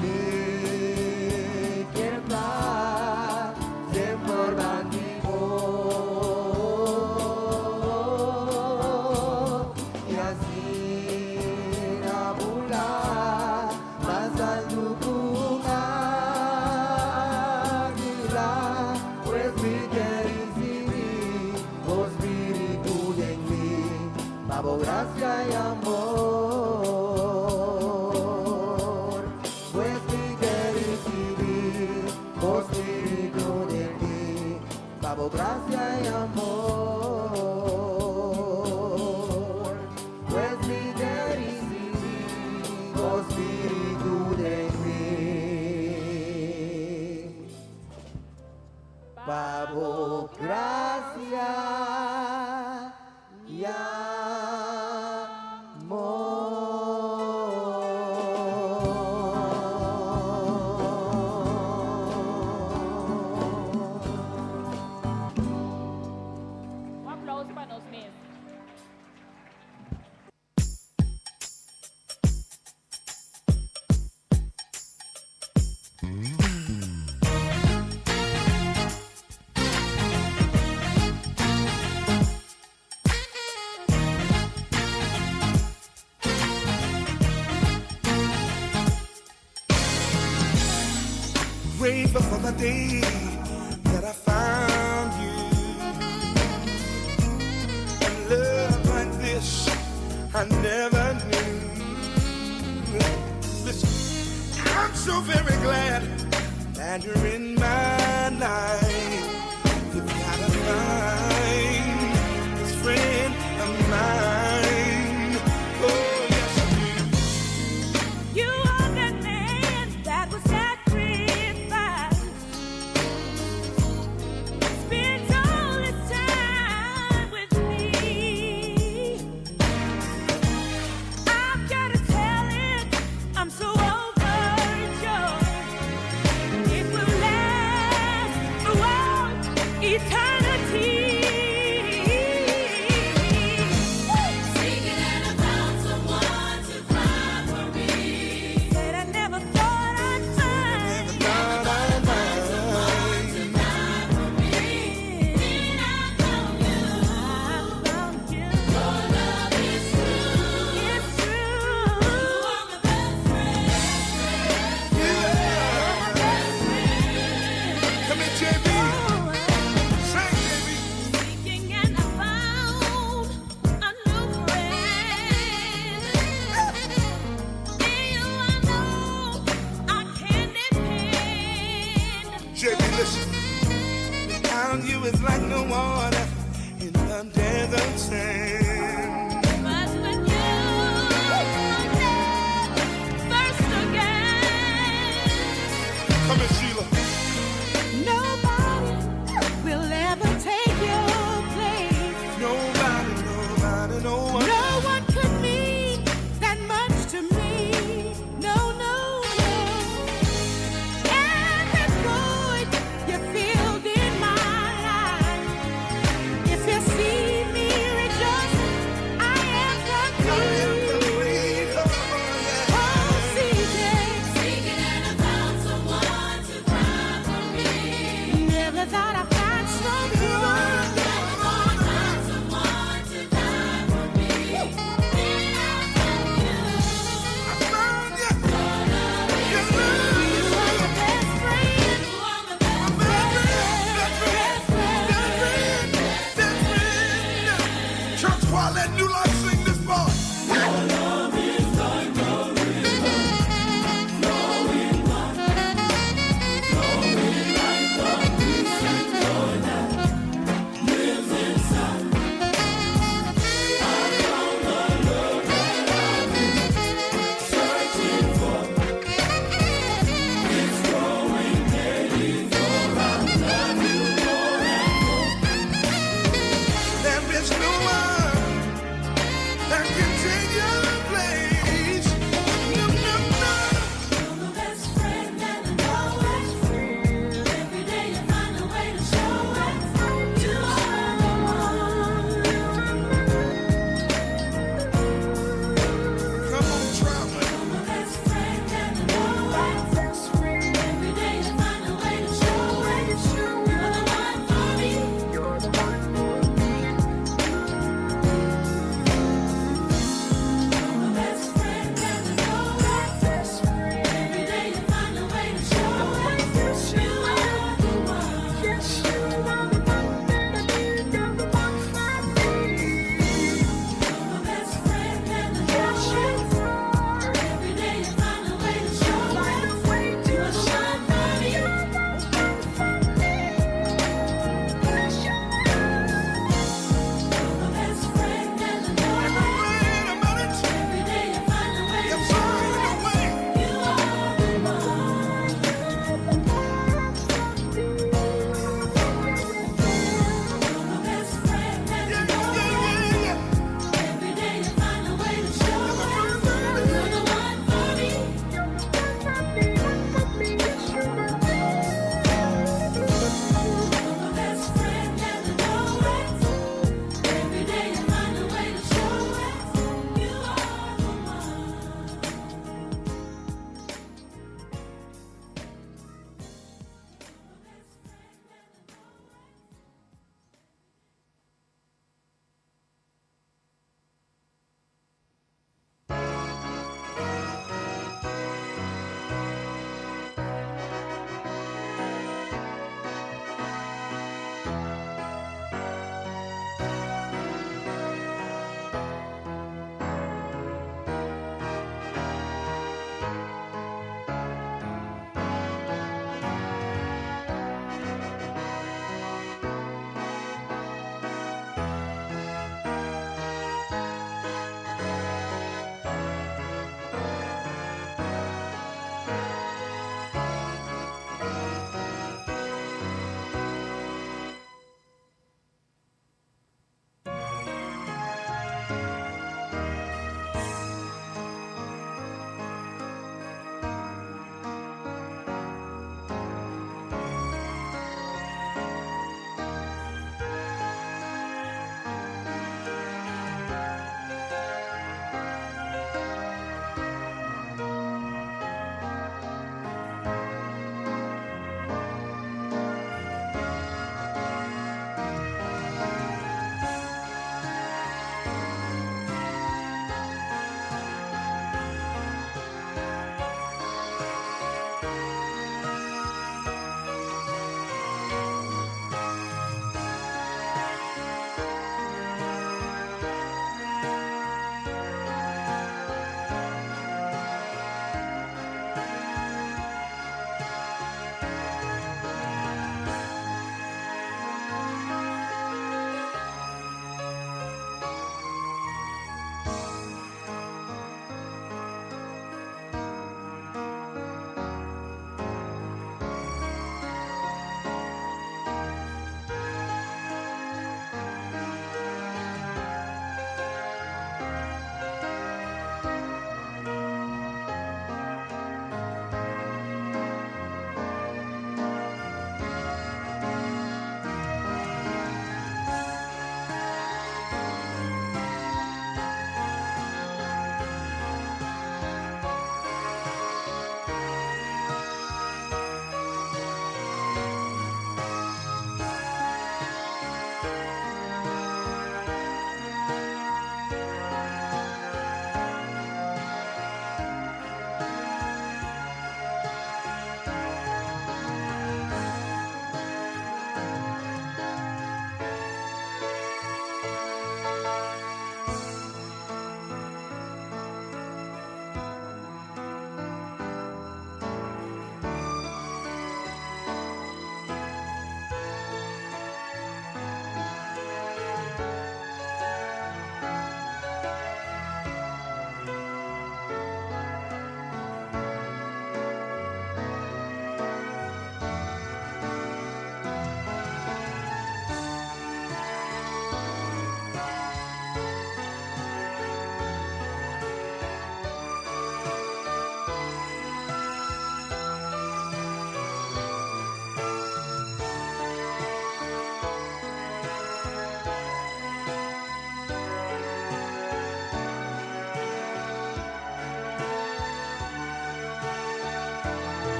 Mi kier ta semper band'i bo. I asina bula, mas altu ku gracia y amor. Pues mi ke risibí bo spiritu den mi, pa bo gracia y amor. Pues mi ke risibí bo spiritu den mi. Pa bo gracia y amor. Un aplouso pa nos mes. Grateful for the day that I found you. And love like this, I never knew. Listen, I'm so very glad that you're in my life. You've gotta find this friend of mine. Oh, yes, you do. You are that man that was sacrificed. Spent all his time with me. I've gotta tell it, I'm so overjoyed. It will last.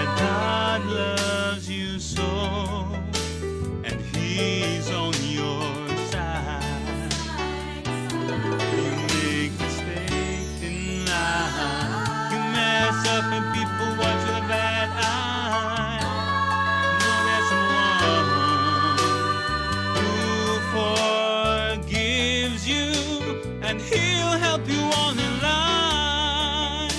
that God loves you so, and He's on your side. You make mistakes in life, you mess up, and people watch with a bad eye. Know there's someone who forgives you, and He'll help you on in life.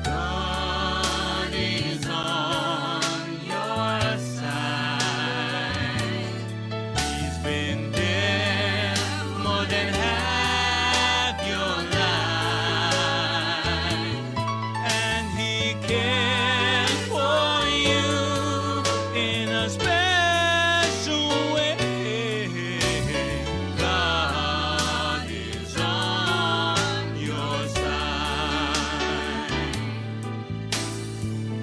God is on your side. He's been there more than half your life, and He cares for you in a special way. God is on your side.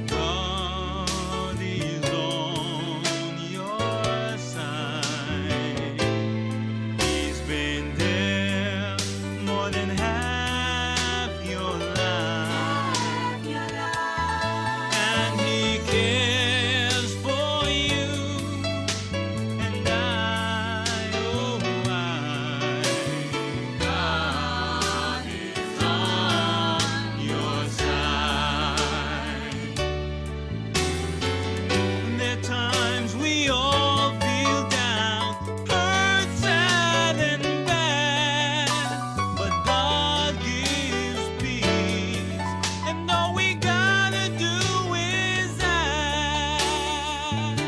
God is on your side. He's been there more than half your life, and He cares for you and I. Oh, I. God is on your side. There are times we all feel down, hurt, sad, and bad. But God gives peace, and all we gotta do is ask.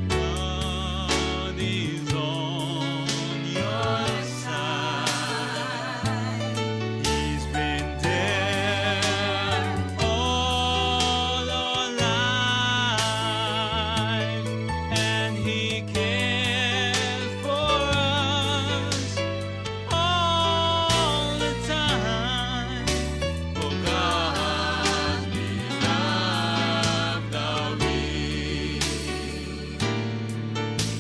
God is on your side. He's been there all our lives, and He cares for us all the time. For God beloved are we.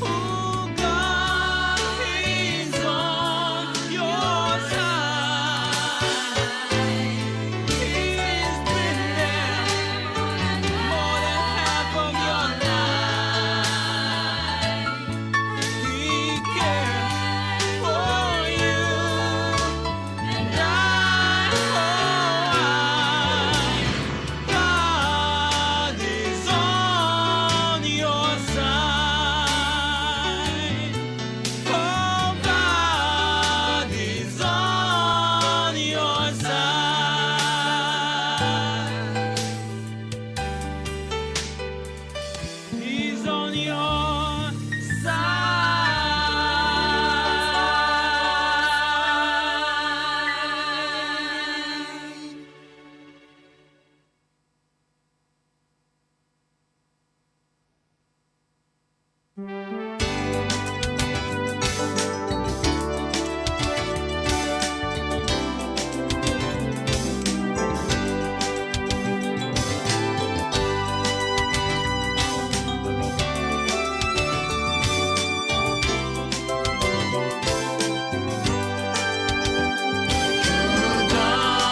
Oh God, He's on your side. He's been there more than half of your life. He cares for you and I. Oh, I. God is on your side. Oh, God is on your side. He's on your side.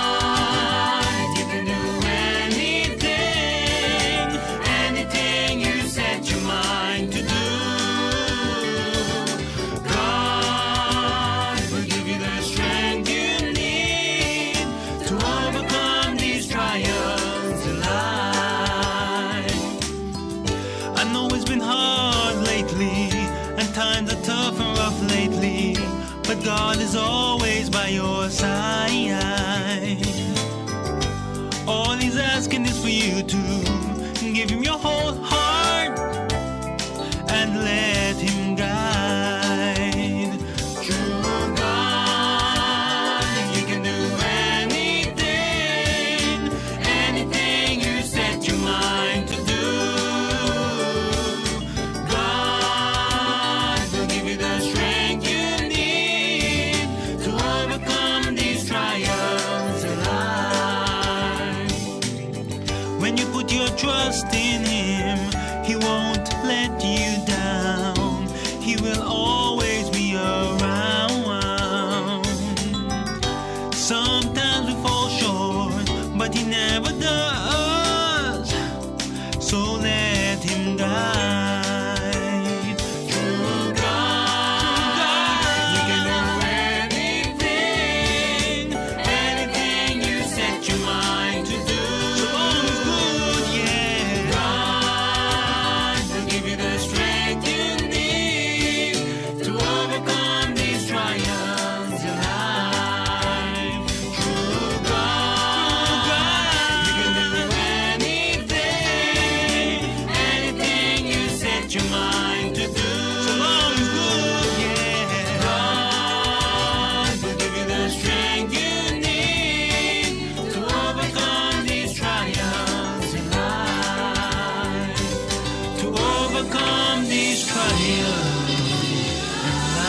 God, you can do anything, anything you set your mind to do. your trust in Him. He won't let you down. He will always be around. Sometimes we fall short, but He never does. So let Him guide. Through God, you can do anything, anything you set your mind to do. So long as good, yeah. God will give you the strength you need to overcome these trials in life. Through God, you can do anything, anything you set your mind to do. So long as good, yeah. God will give you the strength you need to overcome these trials in life. To overcome these trials in life.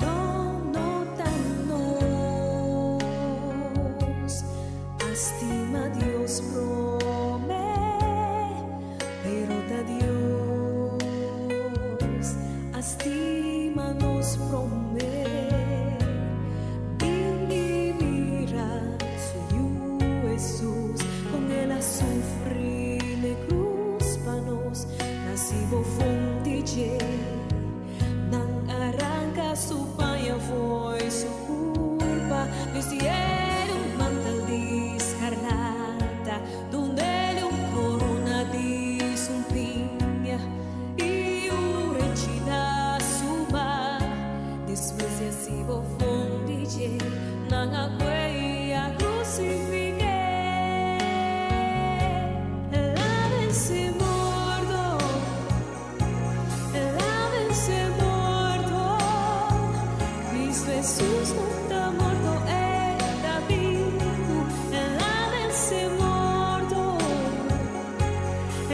No, no ta nos a stima Dios promé, pero ta Dios a stima nos promé. Bin i mira su Yu Jesus, kon el a sufri na krus pa nos, nan a hasi bofon di dje. Nan a ranka su paña fo'i su kurpa, bistié un mantel di skarlata, dun'é un korona di sumpiña i un renchi na su man. Despues di a hasi bofon di dje, nan a koh'é i krusifik'é. El a vense morto. El a vense morto. Kristu Jesus no ta morto, e ta bibu. El a vense morto.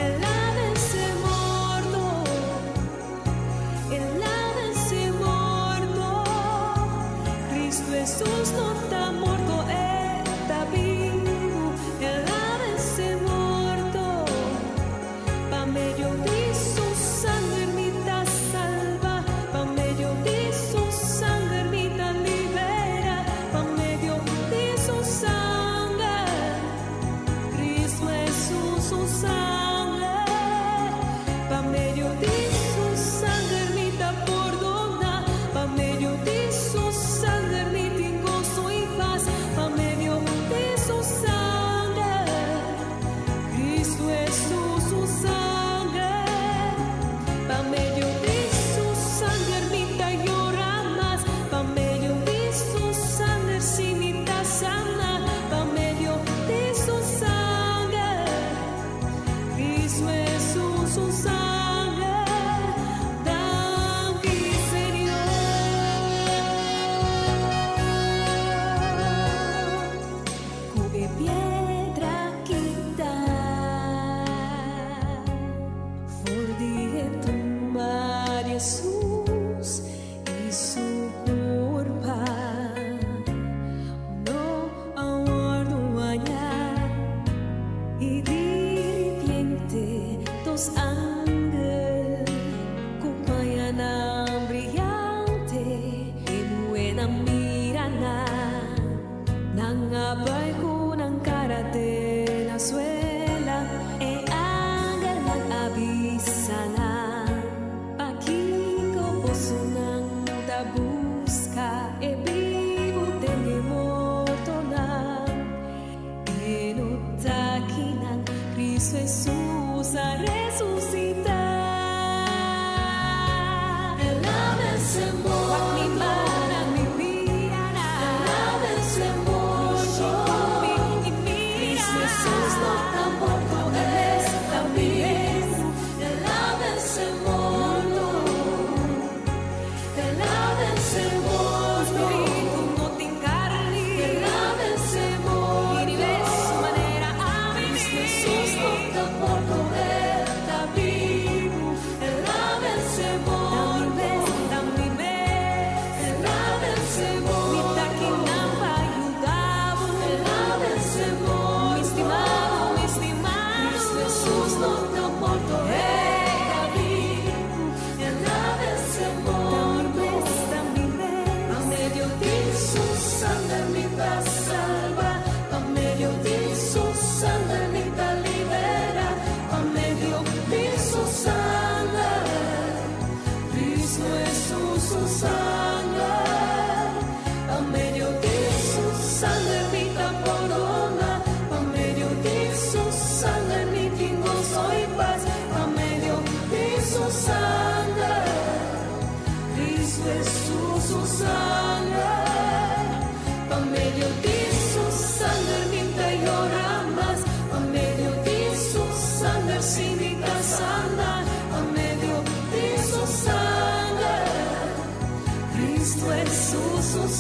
El a vense morto. El a vense morto. Kristu Jesus no ta morto, e ta bibu. El a vense morto. Pa medio di su sanger mi ta salvá. Pa medio di su sanger mi ta liberá. Pa medio di su sanger. Kristu Jesus su sanger. Pa medio di su sanger mi ta pordoná. Pa medio di su sanger mi tin goso i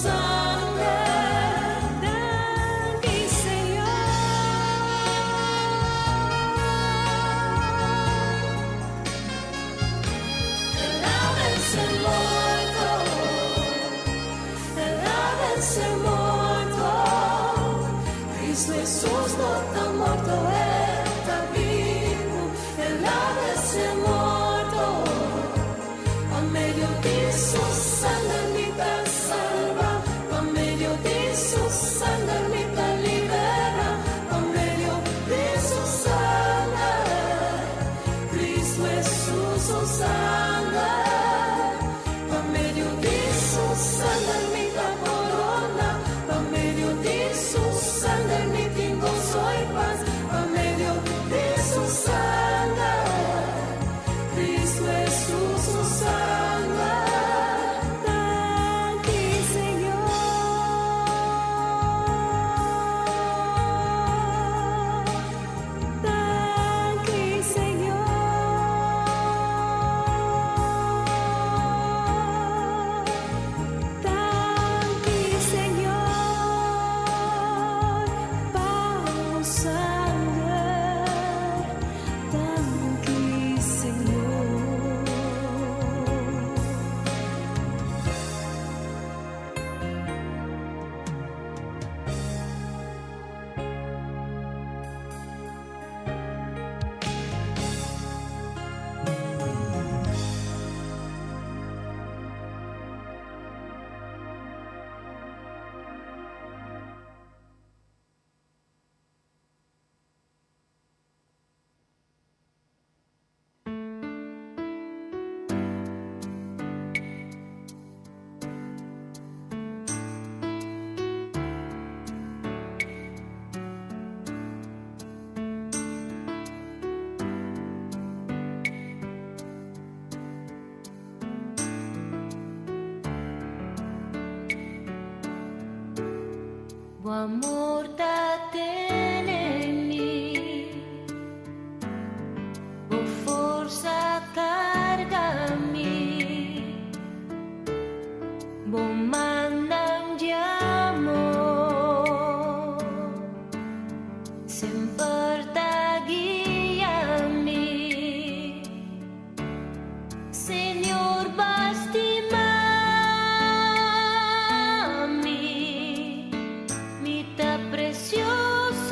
sanger. Danki, Señor. El a vense morto, El a vense morto. Cristo Hesus no ta morto, E ta bibu. El a vense morto. Pa medio di su sanger mi ta salba, pa medio di su sanger mi ta libera, pa medio di su sanger. Cristo Hesus su sanger, pa medio di su sanger mi ta corona, pa medio di su sanger mi tin goso y paz, pa medio di su sanger. Cristo Hesus su sanger. Danki, Señor. Danki, Señor. Danki, Señor. Pa bo sanger. Danki, Señor. Bo amor ta tene mi, Bo forsa carga mi, Bo mannan di amor, Semper ta guia mi. Señor, Bo a stima mi, mi ta precioso.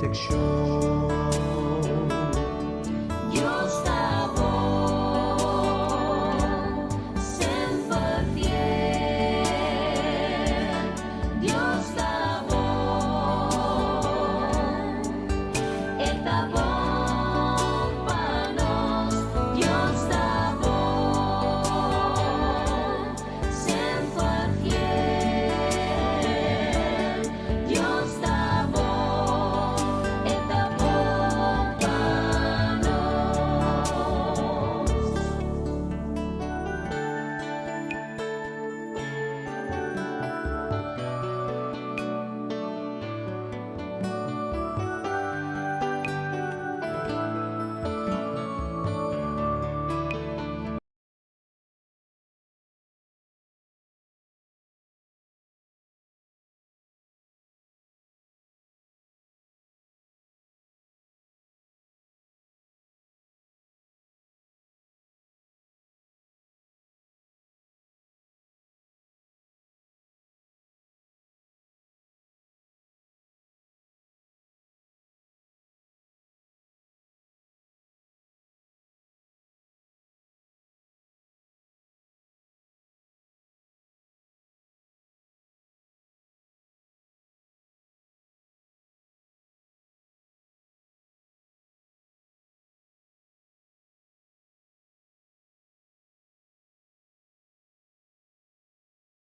protekshon.